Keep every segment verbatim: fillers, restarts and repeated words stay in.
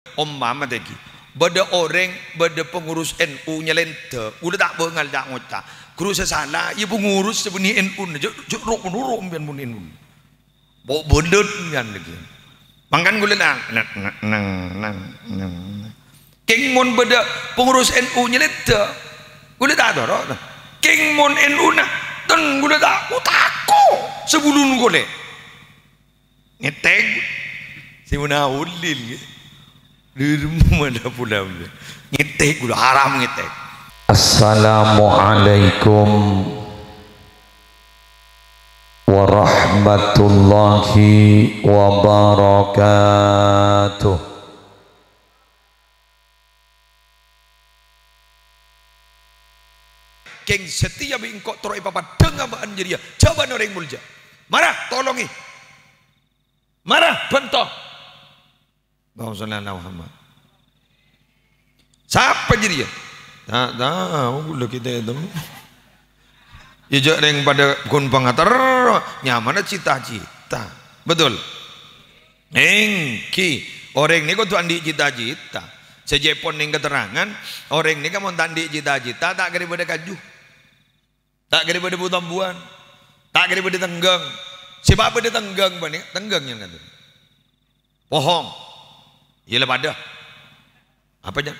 Ompama tèngghi, bâdâ orèng, bâdâ pengurus N U nyalèndhâ, ghulâ ta' bângal ca'-ngoca'. Ghuru sè sala, iyâ pengurus sè bânnè N U-na, jhâ', jhâ' ro'-noro' sampèyan mon N U. Po' bâdâ sampèyan lagi. Mangkana ghulâ ta-, nang, nang, nang, nang, nang. Kèng mon bâdâ pengurus N U nyalèndhâ, ghulâ ta' toro', to. Kèng mon N U-na, ten ghulâ ta', oh, tako', sabulun kolè'. Ngètèk. Sè manaolil, ngghi. Dâremma la pola, ngghi. Ngètèk ghulâ, haram ngètèk. Assalamualaikum warahmatullahi wabarakatuh. Kèng satèya bi' engko' terro èpapaddhâng abâ'na jârèya, jhâ' bân orèng molja. Mara, tolongè. Mara, bhânto. Allahumma shalli ala Muhammad. Sapa jârèya? Ta' tao, ghulâ kita itu. Iyâ, jhâ' rèng padâ ghun pangaterro, nyamana cita-cita. Betul? Èngghi, orèng nèka kodhu andi' cita-cita. Sajâ pon nèng katerrangan, orèng nèka mon ta' andi' cita-cita, ta' kèra bâdâ kaju. Ta' kèra bâdâ bu-tombuwân. Ta' kèra bâdâ tengghâng. Sè pa' bâdâ tengghâng panèka, tengghâng nyang ngandhâ. Pohong. Iyâ la padâ. Apa, Jan?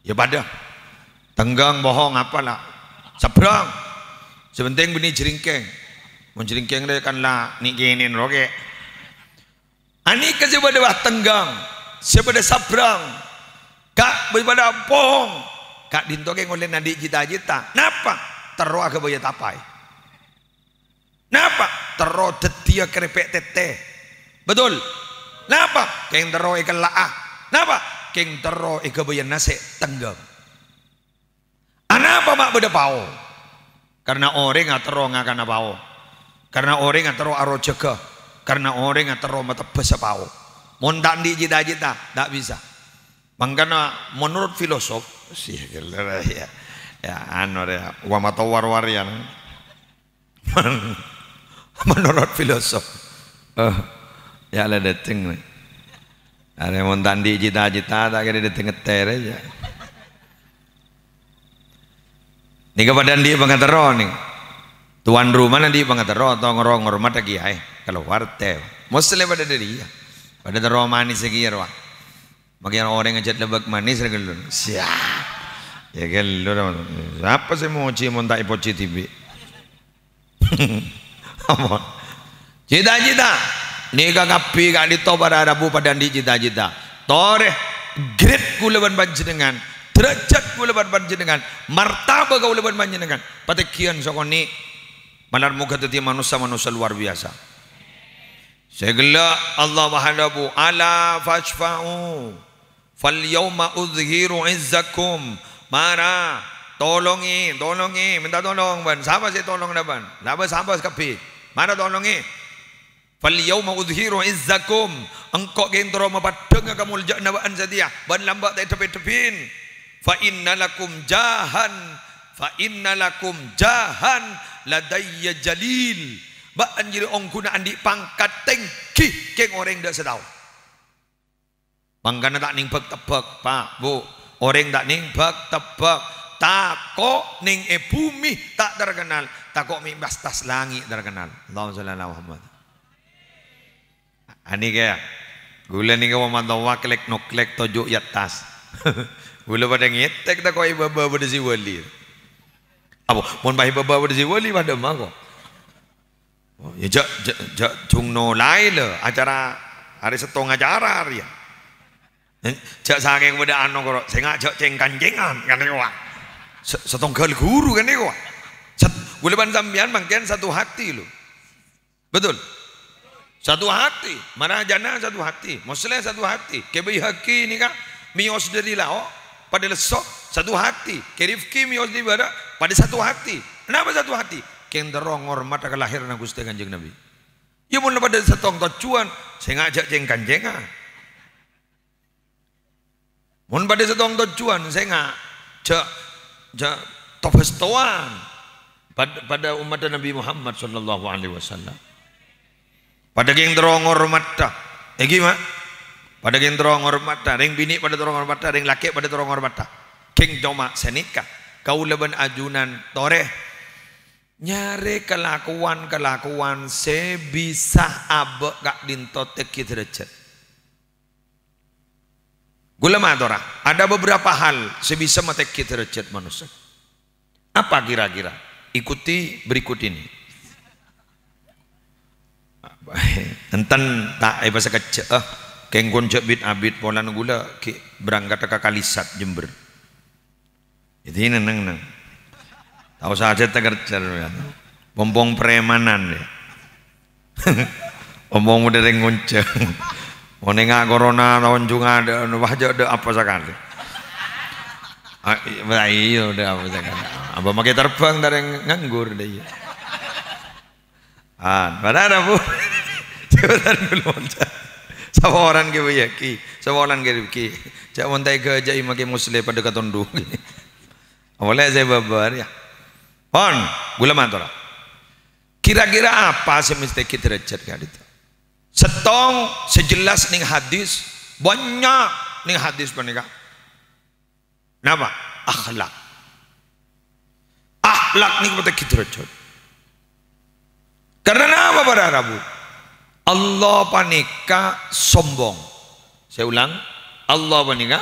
Iyâ padâ. Tengghâng, pohong, apa la? Sabrang. Sè pentèng bânnè jrèngkèng. Mon jrèngkèng rè kan la nè'-kènè'en ro kè. Anèka sè bâdâ wa tengghâng, sè bâdâ sabrang, ka-, bâdâ pohong. Ka'dinto kèng ollè andi' cita-cita. Napa? Terro aghâbâyâ tapaè. Napa? Terro dhâddhiyâ kerepek tètè. Betul? Napa? Kèng terro èkella'a. Napa? Kèng terro èghâbâyâ nasè' tengghâng. Anapa ma' bâdâ pao? Karna orèngnga terro ngakana pao. Karna orèngnga terro arojhâghâ. Karna orèngnga terro matebbhâsa pao. Mon ta' andi' cita-cita, ta' bisa. Mangkana, menurut filosof, sih, ya, ya, anu, ya, wa matawar-warian. Menurut filosof. Oh, ya la dâteng, nè. Arè mon ta' andi' cita-cita, ta' kèra dâteng ngetter aja. Nèka padâ andi' pangaterro, nè. Tuan rumana andi' pangaterro, to ngoro-, ngormat kèyaè, kalowar tè. Mostly padâ dâri, ya. Padâ terro manis kèya, rowa. Makè orèng ajhât lebak manis rè ghâllu. Siap. Ya ghâllu, sapa sè mojhi mon ta' èpojhi dhibi'? Apa? Cita-cita. Nèka kabbhi ka'dinto para rabu padâ andi' cita-cita. Torè, grade kaulâ bân panjhennengngan, derajat kaulâ bân panjhennengngan, martabâ kaulâ bân panjhennengngan, patènggiyân sakonè'. Malar moghâ dhâddhi manossa-manossa luar biasa. Sè ghellâ' Allah maadhâbu, "Ala fasyfa'u, fal yauma udzhiru izzakum." Mara, tolongè, tolongè, mènta tolong bân. Sapa sè tolong bân? Sapa, sapa kabbhi? Mara tolongè. "Fal yauma udzhiru izzakum." Engko' kèng terro mapaddhângnga kamoljâ'ânna bâ'ân satèya, bân lambâ' ta' èdhep-èdhebbhin. "Fa inna lakum jahan, fa inna lakum jahan ladayya jalil." Bâ'ân jârèya ongghuna andi' pangkat tèngghi kèng orèng dâ' sè tao. Mangkana ta' nèng bâk-tebbhâk, Pa', Bu'. Orèng ta' nèng bâk-tebbhâk. Tako' nèng è bhumè ta' terkenal, tako' mè' attas langngè' terkenal. Allahumma shalli ala Muhammad. Anèka, ghulâ nèka wa matowa klèk-noklèk toju' è attas. Ghulâ padâ ngètèk tako' è bâbâ bâdâ sè wali. Apa, mon pas è bâbâ bâdâ sè wali, padâ mako. Oh, ya, jhâ', jhâ', jhâ' jhung nolaè, lho, acara arè sèttong acara arèya. Eh, jhâ' sakèng padâ ano koro, sènga' jhâ' cèng-kancèngan, kan nèko, Pak. Se-, sèttong ghâl ghuru, kan nèko, Pak. Sat-, ghulâ bân sampèyan mangkèn satu hati, lho. Betul? Satu hati, marajana satu hati, Musleh satu hati, Kè Baihaqi nèka mèyos dâri lao', padâ lesso, satu hati, Kè Rifki mèyos dâri bârâ', padâ satu hati. Kenapa satu hati? Kèng terro ngormadhâ kalahèranna Ghustè Kanjeng Nabi. Ya, mon la padâ sèttong tojjhuwân, sènga' jhâ' cèng-kancèngan. Mon padâ sèttong tojjhuwân, sènga' jhâ', jhâ' to-bhâstowan pad-, padâ ommaddhâ Nabi Muhammad sallallahu alaihi wasallam. Padâ kèng terro ngormadhâ. Èngghi, Ma'? Padâ kèng terro ngormadhâ, rèng binè' padâ terro ngormadhâ, rèng lakè' padâ terro ngormadhâ. Kèng coma sanèka, kaulâ bân ajunan torè nyarè kalakowan-kalakowan sè bisa abâ' ka'dinto tèngghi dârâjhât. Ghulâ matora, ada beberapa hal sè bisa matèngghi dârâjhât manossa. Apa kira-kira? Ikuti berikut ini. Enten ta' èpasakejjhâ', eh, kèng ghun jhâ' bit-abit polana ghulâ ghi' berangkat ka Kalisat Jember. Jadi neng-neng. Ta' osa ajâ takerjhâ, ya. Pompong premanan, ya. Pompong modern ngonjhâng. Monenga corona taon junga ada, wah, jhâ' ada apa sakalè. Ah, i-, wah, iyâ, ada apa sakalè. Apa makkè terbang tarèng nganggur dâ' iyâ. Ah, padahal, Bu. Jabatan ghulâ monca. Saporan ghi' bâyâ, Ki. Saporan ghi' Ki. Jhâ' mon ta' èghâjâi makkè Musleh padâ katondu. Apa lè sè bâbâr, ya. Pon, ghulâ matora. Kira-kira apa sè mestè ghi' dârâjhât ka'dinto? Sèttong sè jelas neng hadis, bânnya' neng hadis panèka. Napa? Akhlak. Akhlak nèko matèngghi dârâjhât. Karena napa, para rabu? Allah panèka sombong. Saya ulang, Allah panèka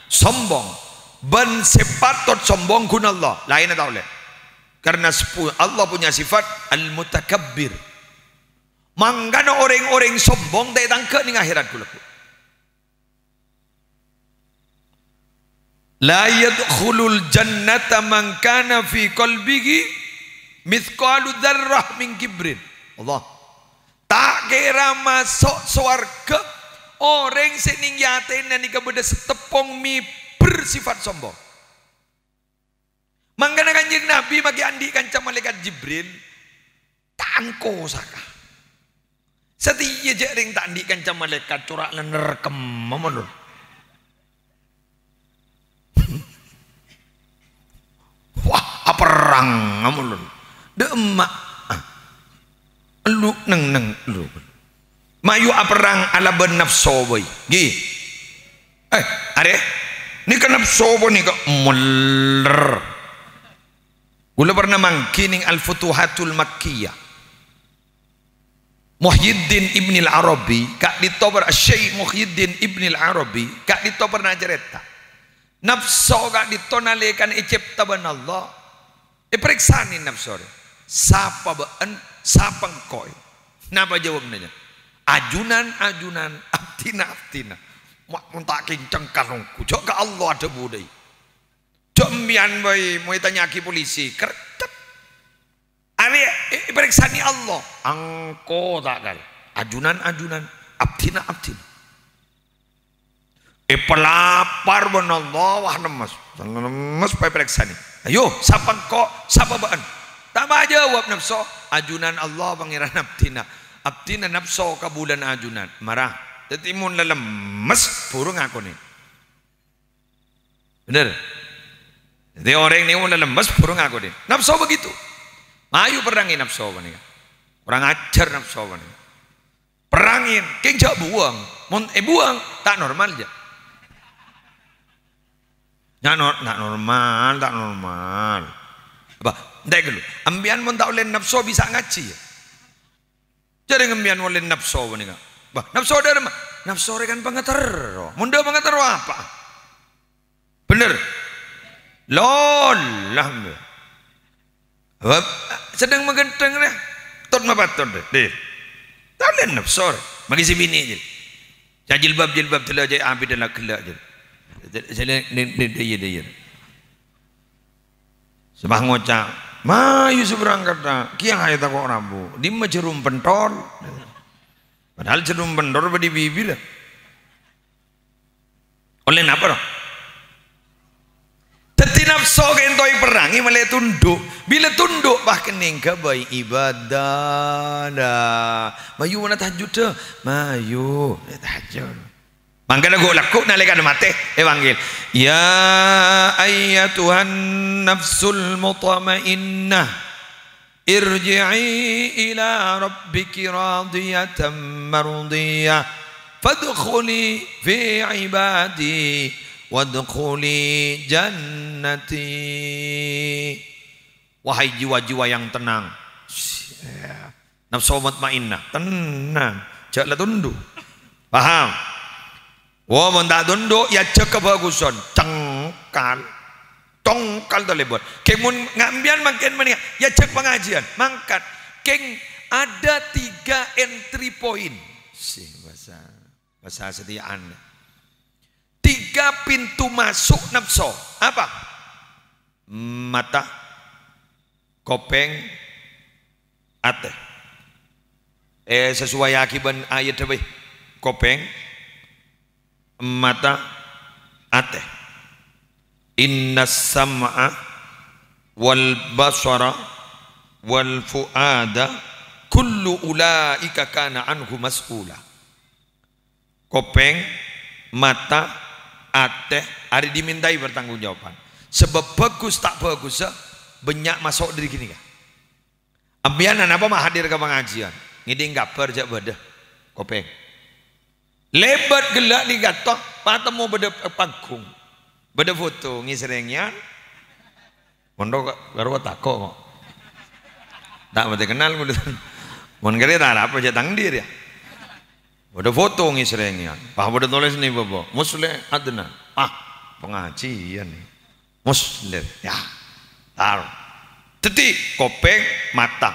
sombong. Bân sè patot sombong ghun Allah, laènna ta' ollè. Karena sepu-, Allah punya sifat al-mutakabbir. Mangkana orèng-orèng sombong ta' ètangghâ neng akhèrat, ghulâ. "La yadkhulul jannata man kana fi qalbihi mithqalu dzarrah min kibrin." Allah. Ta' kèra maso' sowarghâ orèng sè neng è atèna nèka bâdâ sateppong mèbèr sifat sombong. Mangkana Kanjeng Nabi makkè andi' kanca Malaèkat Jibril, "Ta' engko' saka. Satèya jhâ' rèng ta' andi' kanca malaèkat cora' lennèr kemma malolo. Wah, aperrang malolo. Dâ' emma'. Ah. Elu neng-neng elu. Mayu aperrang alabân napso bhâi." Ghi. Eh, arè. Nèka napso panèka meller. Ghulâ pernah mangghi neng Al-Futuhatul Makkiyah. Muhyiddin Ibnil Arabi, ka'dinto per-, Syekh Muhyiddin Ibnil Arabi, ka'dinto pernah carèta. Napso ka'dinto nalèkana ècèpta bân Allah. Èparèksanè napso rè. "Sapa bâ'en, sapa engko'?" Napa jâwâbbhâ? "Ajunan, ajunan, abdhina, abdhina." Ma-, mon ta' kèncèng kalonggu, jhâ' ka Allah adhâbu dâi. Jhâ' empèyan bhâi, mon ètanya'aghi polisi, kertet. Arè è-, èparèksanè Allah. Engko' ta' kala. Ajunan, ajunan, abdhina, abdhina. Èpalapar bân Allah, wah, nemmes. Nemmes pas èparèksanè. "Ayo, sapa engko', sapa bâ'en?" Ta' majâwâb napso. "Ajunan Allah, Pangèran abdhina. Abdhina napso kabulâna ajunan." Mara. Dhâddhi mon la lemmes, buru ngakonè. Bhender. Dhâddhi orèng nèko la lemmes, buru ngakonè. Napso begitu. Mayu perrangè napso panèka. Kurang ajhâr napso panèka. Perrangè, kèng jhâ' buwâng. Mon èbuwâng, ta' normal jâ. Nya' nor-, ta' normal, ta' normal. Apa? Entèk ghâllu. Empèyan mon ta' ollè napso bisa ngajhi, ya? Jhâ' rèng empèyan ollè napso panèka. Bâh, napso dâremma? Napso rè kan pangaterro. Mon dâ' pangaterro apa? Bhender. Lolah, mbah. Bâh, sedang maghânteng rè. Tot mapatot rè. Dè. Ta' ollè napso rè. Makkè sè binè' jâ. Jâ' jilbab-jilbab dâlâ jâ abit dâlâ ghellâ' jâ. Jâ-, jâ-, nè-, nè-, dâ-, iyâ, dâ-, iyâ. Sè pas ngoca', "Mayu sè berangkat, ta'? Kèyaè tako' rabu. Dimma jhârum pentol?" Padahal jhârum pentol bâdâ è bibirra. Ollè napa, ro? Dhâddhi napso kènto èperrangè mèlè tondhu'. Bilâ tondhu', pas kennèng ghâbây ibadah. Dâ, mayu mèlè tahajjud, dâ. Mayu, mèlè tahajjud. Mangkana ghu'-lagghu' nalèkana matè èpanggil, "Ya ayyatuhan nafsul mutmainnah, irji'i ila rabbiki radiyatan mardiyah." Fadkhuli fi ibadi wadkhuli jannati. Wahai jiwa-jiwa yang tenang. Nafsu mutmainnah, tenang. Jhâ' la tundhu. Paham? Wo, mon ta' tundhu, èajhâk kabhâghusân. Cengkal. Congkal talèbât. Kèng mon ngambiyan mangkèn mendingan, èajhâk pangajiân. Mangkat. Kèng ada tiga entry point. Sih, bahasa, bahasa setiaan. Tiga pintu masuk nafsu. Apa? Mata, kopèng, atè. Eh, sesuaiaghi bân ayat dhâbâ. Kopèng, mata, atè. "Innas sam'a wal basara wal fu'ada kullu ulaika kana anhu mas'ula." Kopèng, mata, atè, arè dimèntaè pertanggungjawaban. Sabâb bhâghus ta' bhâghussa bânnya' maso' dâri ghânèka. Sampèyan anapa ma' hadir ka pangajiân? Ngèdhing kabhâr jhâ' bâdâ kopèng. Lèbât ghellâ' nèng kanto, patemmo bâdâ panggung. Bâdâ foto ngèsrèngèyan. Mon ro-, karo tako' kok. Ta' patè kennal mon. Mon karè ta' arapa jhâ' tang diri ya. Bâdâ foto ngèsrèngèyan. Pas bâdâ tolès nè bâbâ. Musleh Adnan. Ah, pangajiân nè. Musleh. Ya. Tar. Dhâddhi kopèng mata.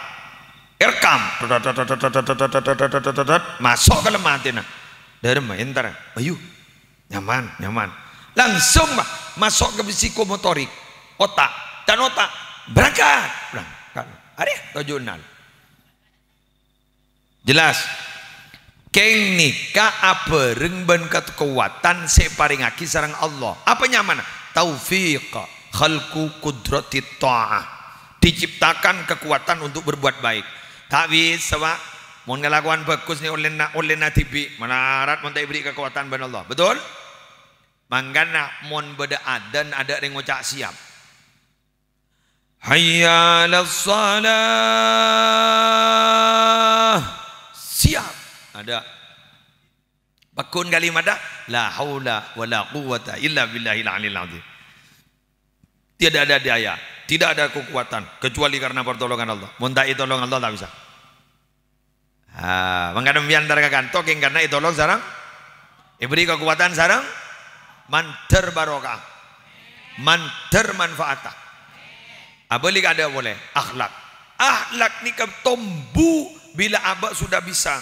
Èrekam. Maso' ka lemma atèna. Dâremma, èntar. Ayu. Nyaman, nyaman. Langsung, Pak, maso' ka psikomotorik. Otak. Dan otak. Berangkat. Berangkat. Arè, toju' ennal. Jelas. Kèng nèka abhâreng bân kakowadhân sè èparèngaghi sareng Allah. Apa nyamana? Taufiq, khalqu qudratit tha'ah. Diciptakan kekuatan untuk berbuat baik. Ta' bisa, Pak. Mon kalakowan bhâghus nè ollèna, ollèna dhibi', malarat mon ta' èberri' kakowadhân bân Allah. Betul? Mangkana mon bâdâ adzan, adâ' rèng ngoca' siap. "Hayya 'alas shalah." Siap. Adâ'. Paggun kalimatta, "La haula wa la quwwata illa billahil aliyil azim." Tidak ada daya, tidak ada kekuatan kecuali karena pertolongan Allah. Mon ta' ètolong Allah, ta' bisa. Ah, mangkana sampèyan entar ka kanto kèng karna ètolong sareng, èberri' kakowadhân sareng, mandhâr barokah, mandhâr manfaatta. Abâli ka adâ' polè, akhlak. Akhlak nèka tombu bilâ abâ' sudah bisa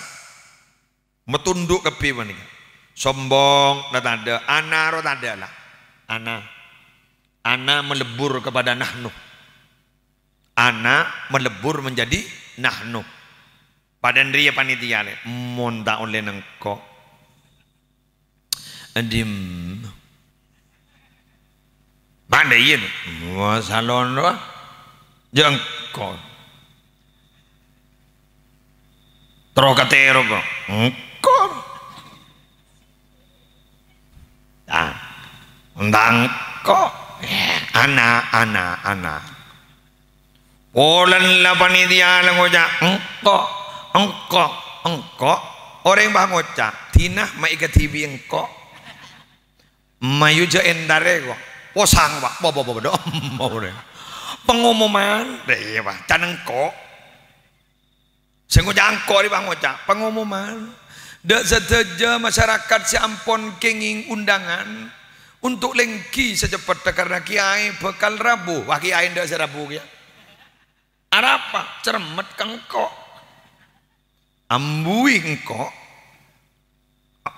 matondhu' kabbhi panèka. Sombong la tadâ', ana ro tadâ' la. Ana. Ana melebbur kepada nahnu. Ana melebbur menjadi nahnu. Padâna rèya panitia, lè. Mon ta' ollè nengko'. Adhim. Mandhâ iyâ, no. Wah, salon, wah. Jâ' engko'. Terro katèro, kok. Engko'. Ah, ontang ko'. Eh, ana, ana, ana. Polana la panitia la ngoca', "Engko', engko', engko'." Orèng pas ngoca', "Dina ma' èkadhibi' engko'." Mayu jâ' èntarè ko'. Posang, Pak. Bo, bo, bo, bo, do. Pengumuman. Dâ' iyâ, Pak. Can engko'. Sè ngoca' engko' rè pas ngoca', pengumuman. Dâ' sadhâjâ masyarakat sè ampon kèngèng undangan untuk lèngghi saceppetta karna kèyaè bhâkal rabu. Wah, kèyaè endâ' sè rabu kèya. Arapa? Cermet ka engko'. Ambuwi engko'.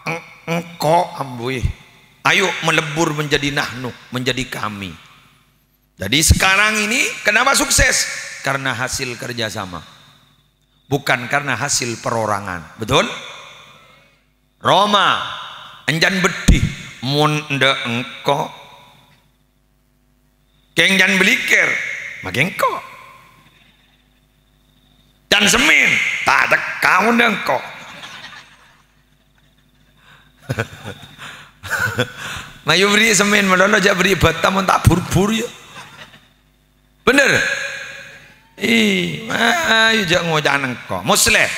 Eng-, engko' ambuwi. Ayo melebbur menjadi nahnu, menjadi kami. Jadi sekarang ini kenapa sukses? Karena hasil kerjasama. Bukan karena hasil perorangan. Betul? Roma, enjân beddhi, mon endâ' engko'. Kèng jân bâlikèr, maghi engko'. Can semmèn, ta' tekka mon engko'. Mayu bâri' semmèn malolo, jâ' bâri' bâta mon ta' bur-bur, yâ. Bhender? Ih, mayu jâ' ngoca' engko'. Musleh.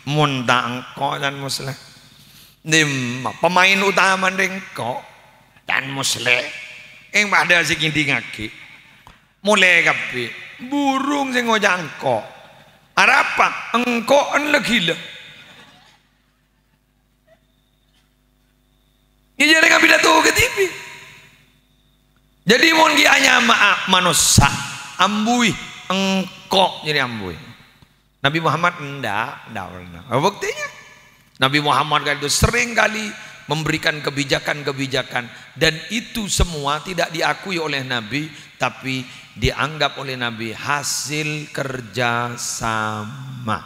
Mon ta' engko', can Musleh. Dimma pemain utama engko'? Can Musleh. Eng padâ sè ngèdingngaghi. Molè kabbhi. Burung sè ngoca' engko'. Arapa? Engko'en la ghilâ. Iyâ, rèng apidato ka T V. Jadi, mon ghi' anyama'a manossa, ambuwi, engko' jadi ambuwi. Nabi Muhammad endak, endak pernah. Apa buktinya? Nabi Muhammad kan itu sering kali memberikan kebijakan-kebijakan, dan itu semua tidak diakui oleh Nabi, tapi dianggap oleh Nabi hasil kerja sama.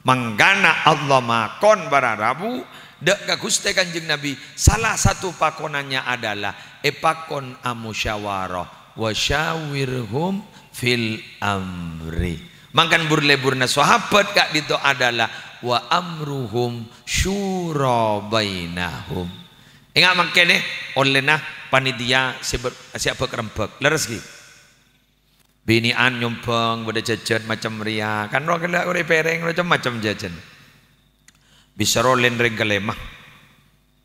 Mangkana Allah makon para rabu dâ' ka Ghustè Kanjeng Nabi, salah satu pakonannya adalah èpakon amusyawarah, "Wa syawirhum fil amri." Mangkana bur-lebbhurna sahabat ka'dinto adalah, "Wa amruhum syura bainahum." Enga' mangkènè ollèna panitia sè ber-, sè abâk-rembâk. Lerres ghi? Binè'an nyombhâng, bâdâ jhâjhân macem rèya. Kan rowa ghellâ' orèng pèrèng, macem-macem jhâjhân. Bisa rowa lènrèng kalèma.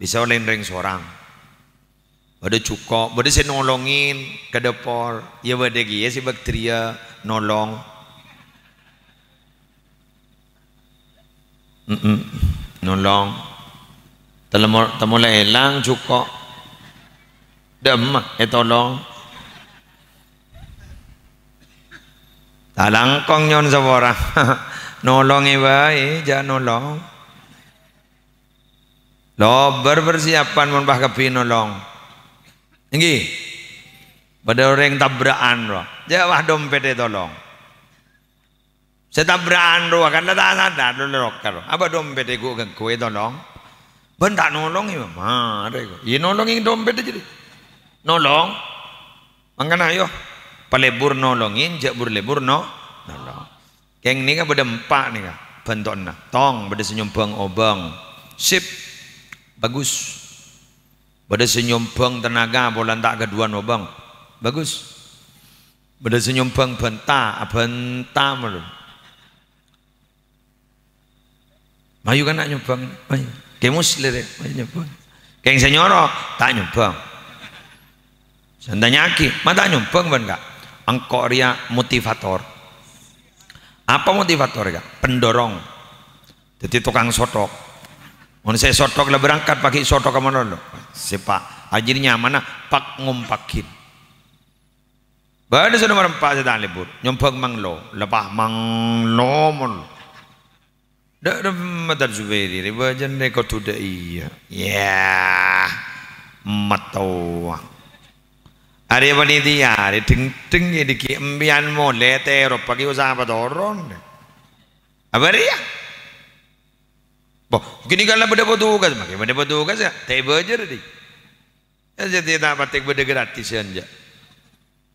Bisa rowa lènrèng sorang. Bâdâ jhuko', bâdâ sè nolongè ka dâpor. Iyâ bâdâ kèya sè bâk-, dhâriyâ nolong. Mm-mm. Nolong. Telemo-, temmo la èlang jhuko'. Dâ'emma ètolong. Ta' langkong nyo'on sapora. Nolongè bhâi, jhâ' nolong. Lobâr persiapan mon pas kabbhi nolong. Èngghi. Bâdâ orèng tabra'an rowa. Jhâ' pas dompèt ètolong. Sè tabra'an rowa kan la ta' sadar, lo-, lo-, lokar. Apa dompèt è ghu-, ghu-, ghu-, tolong? Bân ta' nolongè, marè kok. Iyâ, nolongè dompèt jârèya. Nolong. Mangkana, ayo. Palebbhur nolongè, jhâ' bur-lebbhur no-, nolong. Kèng nèka bâdâ empa' nèka bhântowanna. Tong, bâdâ sè nyombhâng obâng. Sip. Bagus. Bâdâ sè nyombhâng tenaga polana ta' ghâdhuwân obâng. Bagus. Bâdâ sè nyombhâng bânta, abânta malolo. Mayu kana' nyombhâng, mayu. Kè Mus lèrè, mayu nyombhâng. Kèng sè nyoro, ta' nyombhâng. Sè ntanya'aghi, "Ma' ta' nyombhâng bân, Ka'?" Engko' rèya motivator. Apa motivator, Ka'? Pendorong. Dhâddhi tokang sothok. Mon sè sothok la berangkat, paghi' sothok ka malolo. Sè pa-, ajina nyamana pak-ngompakin. Bâdâ sè nomer empa' sè ta' lebbhur, nyombhâng manglo, lepah manglo mon. Dâ' remma Tan Zubairi, rè bâjâna kodhu dâ' iyâ. Yah, mattowa. Arè panitia, arè dheng-dheng è dhiggi' empèyan molè, tèro paghi' usaha patoron. Apa rèya? Boh, ghânèka la bâdâ petugas, makè bâdâ petugas yâ, ta' èbâjâr dhi. Yâ, jadi ta' patè bâdâ gratisan jâ.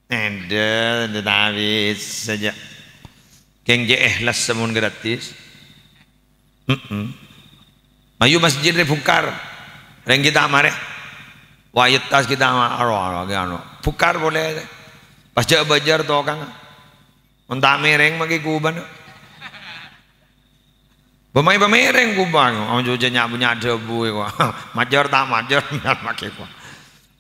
Endâ, endâ ta' bisa jâ. Kèng jâ' èhlas sampon gratis. Mm-mm. Mayu masjid rè bungkar. Rèng ghi' ta' marè. Wayettas ghi' ta' ma-, aro, aro, ghi' ano. Bungkar polè. Pas jâ' bâjâr tokang. Mon ta' mèrèng makè kubân. Bâ mayu pamèrèng kubân, ojo jâ' nya-, nya-, dhâbu è, kok. Majâr ta' majâr, makè, kok.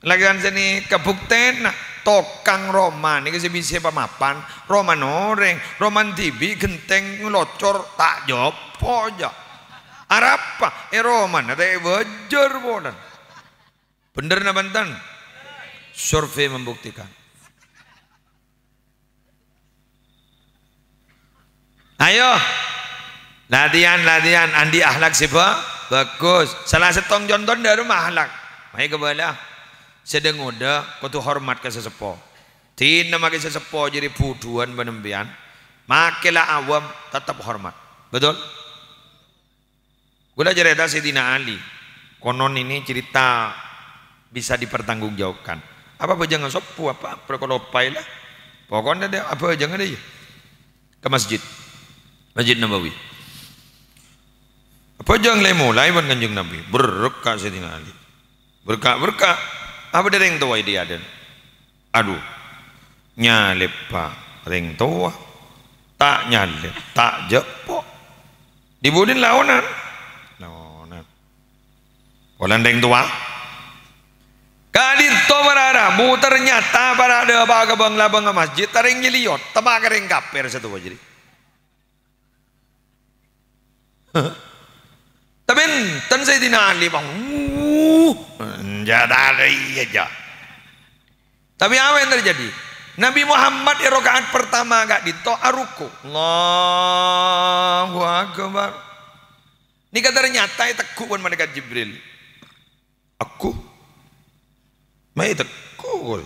Lagghiyan sè nèka buktèna, tokang roma nèka sè bisa pamapan, romana orèng, romana dhibi' ghentèng nglocor, ta' jhâpo, jâ. Arapa? È romana ta' èbâjâr polana. Bhender napa enten? Survei membuktikan. Ayo. Latihan, latihan. Andi' akhlak sè ba-, bagus. Salah sèttong conto dâ' remma akhlak. Mayu kabâlâ. Sè dâ-ngodâ kodhu hormat ka sè seppo. Dinah makè sè seppo jârèya budhuwân bân empèyan. Makè la awam, tetep hormat. Betul? Kaulâ carèta Sayyidina Ali. Konon ini cerita bisa dipertanggungjawabkan. Apa abhâjâng seppo, apa, apa kaulâ loppaè la. Pokokna dâ-, abhâjâng dâ' iyâ. Ka masjid. Masjid Nabawi. Abhâjâng la èmolaè bân Kanjeng Nabi. Berka' Sayyidina Ali. Berka', berka'. Apa dâ' rèng towa è dâ' iyâ dâ'? Adu, nyalèbhâ rèng towa, ta' nyalèb, ta' jhâpo. Dhi-budhina laonan? Laonan. Polana rèng towa. Ka'dinto para rabu, ternyata para dâpa' ka bâng-labângnga masjid, ta' rèng nyèliyot, temma ka rèng kafir sè towa jârèya. Tapè enten Sayyidina Ali, bâng, wuh, enjâ' tadâ' iyâ, jâ'. Tapè apa yang terjadi? Nabi Muhammad è raka'at pertama ka'dinto aruku'. Allahu Akbar. Nèka ternyata ètegghu' bân Malaikat Jibril. Aku? Mayu tegghu', koy.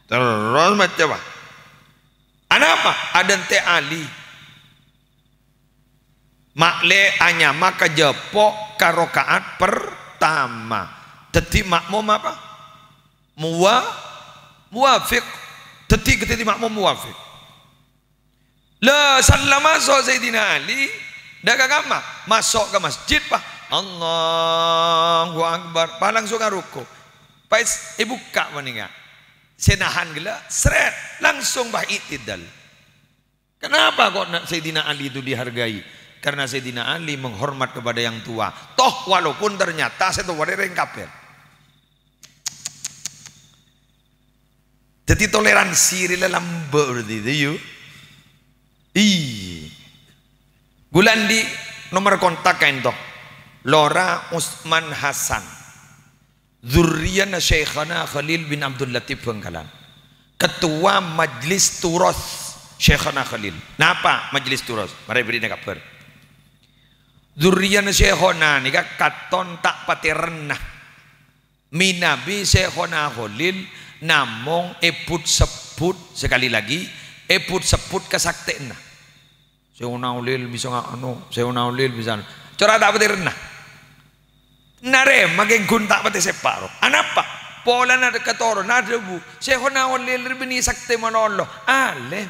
Terros maca, Pak. Anapa? Adântè' Ali. Ma'lè anyama ka jâpo' ka raka'at pertama. Dhâddhi makmum apa? Muwa-, muwafiq. Dhâddhi, dhâddhi makmum muwafiq. La, salla maso' Sayyidina Ali, dâ' ka kamma, maso' ka masjid, Pak. Allahu Akbar. Pas langsung aruku'. Pas èbukka' panèka. Sè nahan ghellâ', sret, langsung, Pak, i'tidal. Kenapa kok na-, Sayyidina Ali itu dihargai? Karena Sayyidina Ali menghormat kepada yang tua. Toh, walaupun ternyata sè towa rèng kafir. Dhâddhi toleransi rè la lambâ' berarti itu, yu. Iyâ. Ghulâ andi' nomer kontak ka'dinto. Lora Usman Hasan. Dzurriyana Syaikhana Khalil bin Abdul Latif Bangkalan. Ketua Majelis Turos Syaikhana Khalil. Napa Majelis Turos? Marè bherri'na kabhâr. Dzurriyana Syaikhana nèka katon ta' patè renna. Mènabi Syaikhona Kholil namong èbut-sebbut, sekali lagi, èbut-sebbut kasaktèyanna. Syaikhona Kholil bisa nga-, anu, Syaikhona Kholil bisa anu. Cora' ta' patè renna. Narèma kèng ghun ta' patè sèpa' ro. Anapa? Polana katoronan adhâbu, Syaikhona Kholil rè bânnè saktè malolo. Alèm.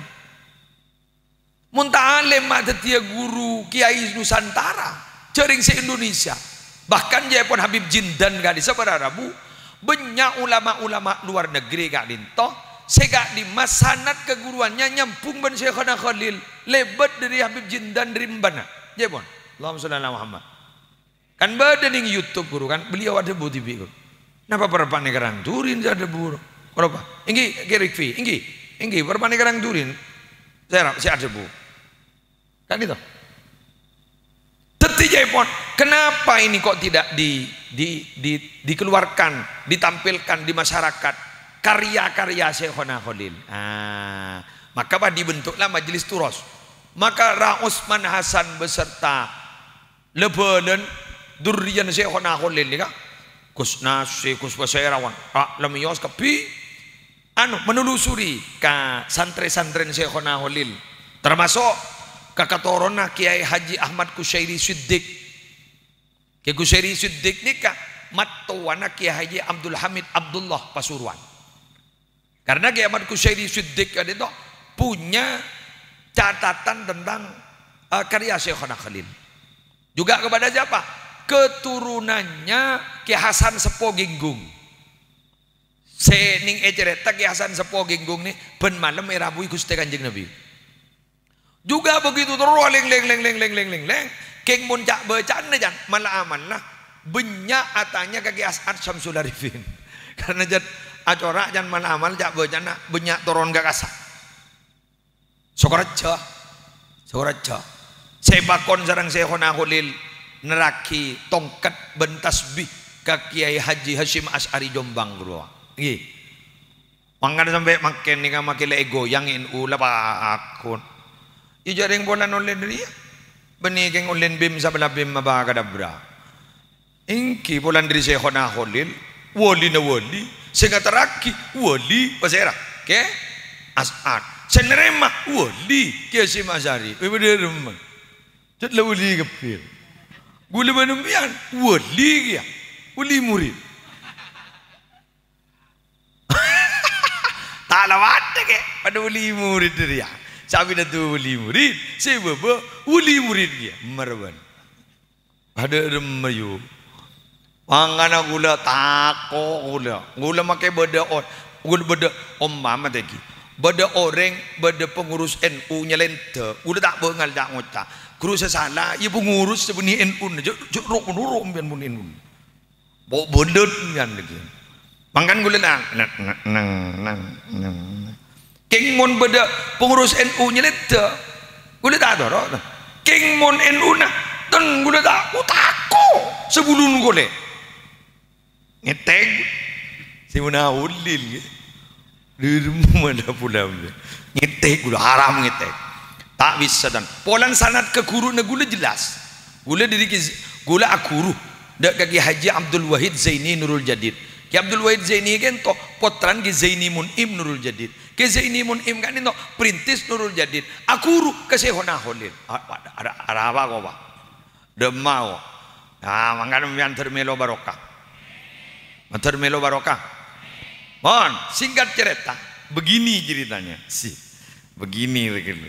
Mon ta' alèm, ma' dhâddhiyâ ghuru kèyaè Nusantara, jhâ' rèng se-Indonesia. Bahkan, jhâèpon Habib Jindan ka'dissa' para rabu, bânnya' ulama-ulama luar negeri ka'dinto se ka'dimma sanad kaguruwannya nyambung bân Syaikhona Kholil, lèbât dhâri Habib Jindan dhâri embana. Jhâèpon. Allahumma sholli ala Muhammad. Kan bâdâ neng YouTube, Guru, kan beliau adhâbu dhibi', Guru. Napa parappa'na karang Durin sè adhâbu, Guru? Parappa'na. Ènggi, Kè Rikfi, ènggi. Ènggi, parappa'na karang Durin. Sè ra-, sè adhâbu. Kan itu. Dhâddhi jhâèpon, kenapa ini kok tidak di, di, di, dikeluarkan, ditampilkan di masyarakat karya-karya Syaikhona Kholil? Ah, maka, Pak, dibentuklah Majelis Turos. Maka Ra Usman Hasan beserta la-bhâlân, durriyana Syaikhona Kholil nèka, Gus Nasi, Gus Pasèrawan, a-, la mèyos kabbhi, anu, menelusuri ka santrè-santrèna Syaikhona Kholil, termasuk ka katoronna Kiai Haji Ahmad Kusyairi Siddiq. Kiai Kusyairi Siddiq nèka mattowana Kiai Haji Abdul Hamid Abdullah Pasuruan. Karena Kiai Ahmad Kusyairi Siddiq ka'dinto punya catatan tentang, eh, karya Syaikhona Khalil. Juga kepada siapa? Keturunannya Kiai Hasan Seppo Genggung. Sè neng ècarèta Kiai Hasan Seppo Genggung nè bân malem èrabui Ghustè Kanjeng Nabi. Juga begitu terus, leng, leng, leng. Kèng mon ca'-bâca'anna, can, mala-amalla, bânnya' atanya ka Kè As'ad Syamsul Arifin. Karena, can, acora', can, mala-amal ca'-bâca'anna bânnya' toron ka kassa'. Sokorajjhâ. Sokorajjhâ. Sè èpakon sareng Syaikhona Kholil nerraghi tongket bân tasbih ka Kiai Haji Hasyim Asy'ari Jombang, bro. Ngghi. Mangkana sampè' mangkèn nèka makè la ègoyang N U la pagghun. Iyâ jhâ' rèng polana ollè dhâriyâ. Bânnè kèng ollè BIM sabellâ BIM abakadabra. Ènggi polana dhâri Syaikhona Kholil, walina wali, sè ngaterraghi wali pasèra? Kè As'ad. Sè narèma wali, Kè Hasyim Asy'ari. Wè padâ remma. Cè' la wali kabbhi. Ghulâ bân sampèyan wali kèya. Wali murid. Ta' la padâ, Kè. Padâ wali murid rèya. Sè abinah wali murid, sè bâbâ wali murid kèya. Marbân. Padâ remma, yu. Mangkana ghulâ tako' ghulâ. Ghulâ makè bâdâ o-, ghulâ bâdâ, ompama tèngghi. Bâdâ orèng, bâdâ pengurus N U nyalèndhâ. Ghulâ ta' bângal ca'-ngoca'. Ghuru sè sala, iyâ pengurus sè bânnè N U-na. Jhâ', jhâ' ro'-noro' sampèyan mon N U. Po' bâdât kan lagi. Mangkana ghulâ nang, nang, nang, nang, nang, nang. Kèng mon bâdâ pengurus N U nyèlèdhâ, ghulâ ta' toro', ta'. Kèng mon N U-na, ten ghulâ ta', oh, tako', sabulun kolè. Ngètèk. Sè manaollil, ghi. Dâremma dâ' polè. Ngètèk ghulâ, haram ngètèk. Ta' bisa, tan. Polana sanad ka ghuruna ghulâ jelas. Ghulâ dâri Ki-, ghulâ aghuru dâ' ka Ki Haji Abdul Wahid Zaini Nurul Jadid. Ki Abdul Wahid Zaini ka'dinto pottrana Ki Zaini Mun'im Nurul Jadid. Ki Zaini Mun'im ka'dinto perintis Nurul Jadid. Aghuru ka Syaikhona Kholil. A-, a-, a-, arapa, kowa? Dâ'emma, ko'. Nah, mangkana sampèyan ter mèlo barokah. Ter mèlo barokah. Mon, singkat cerita, begini ceritanya. Si, begini begitu.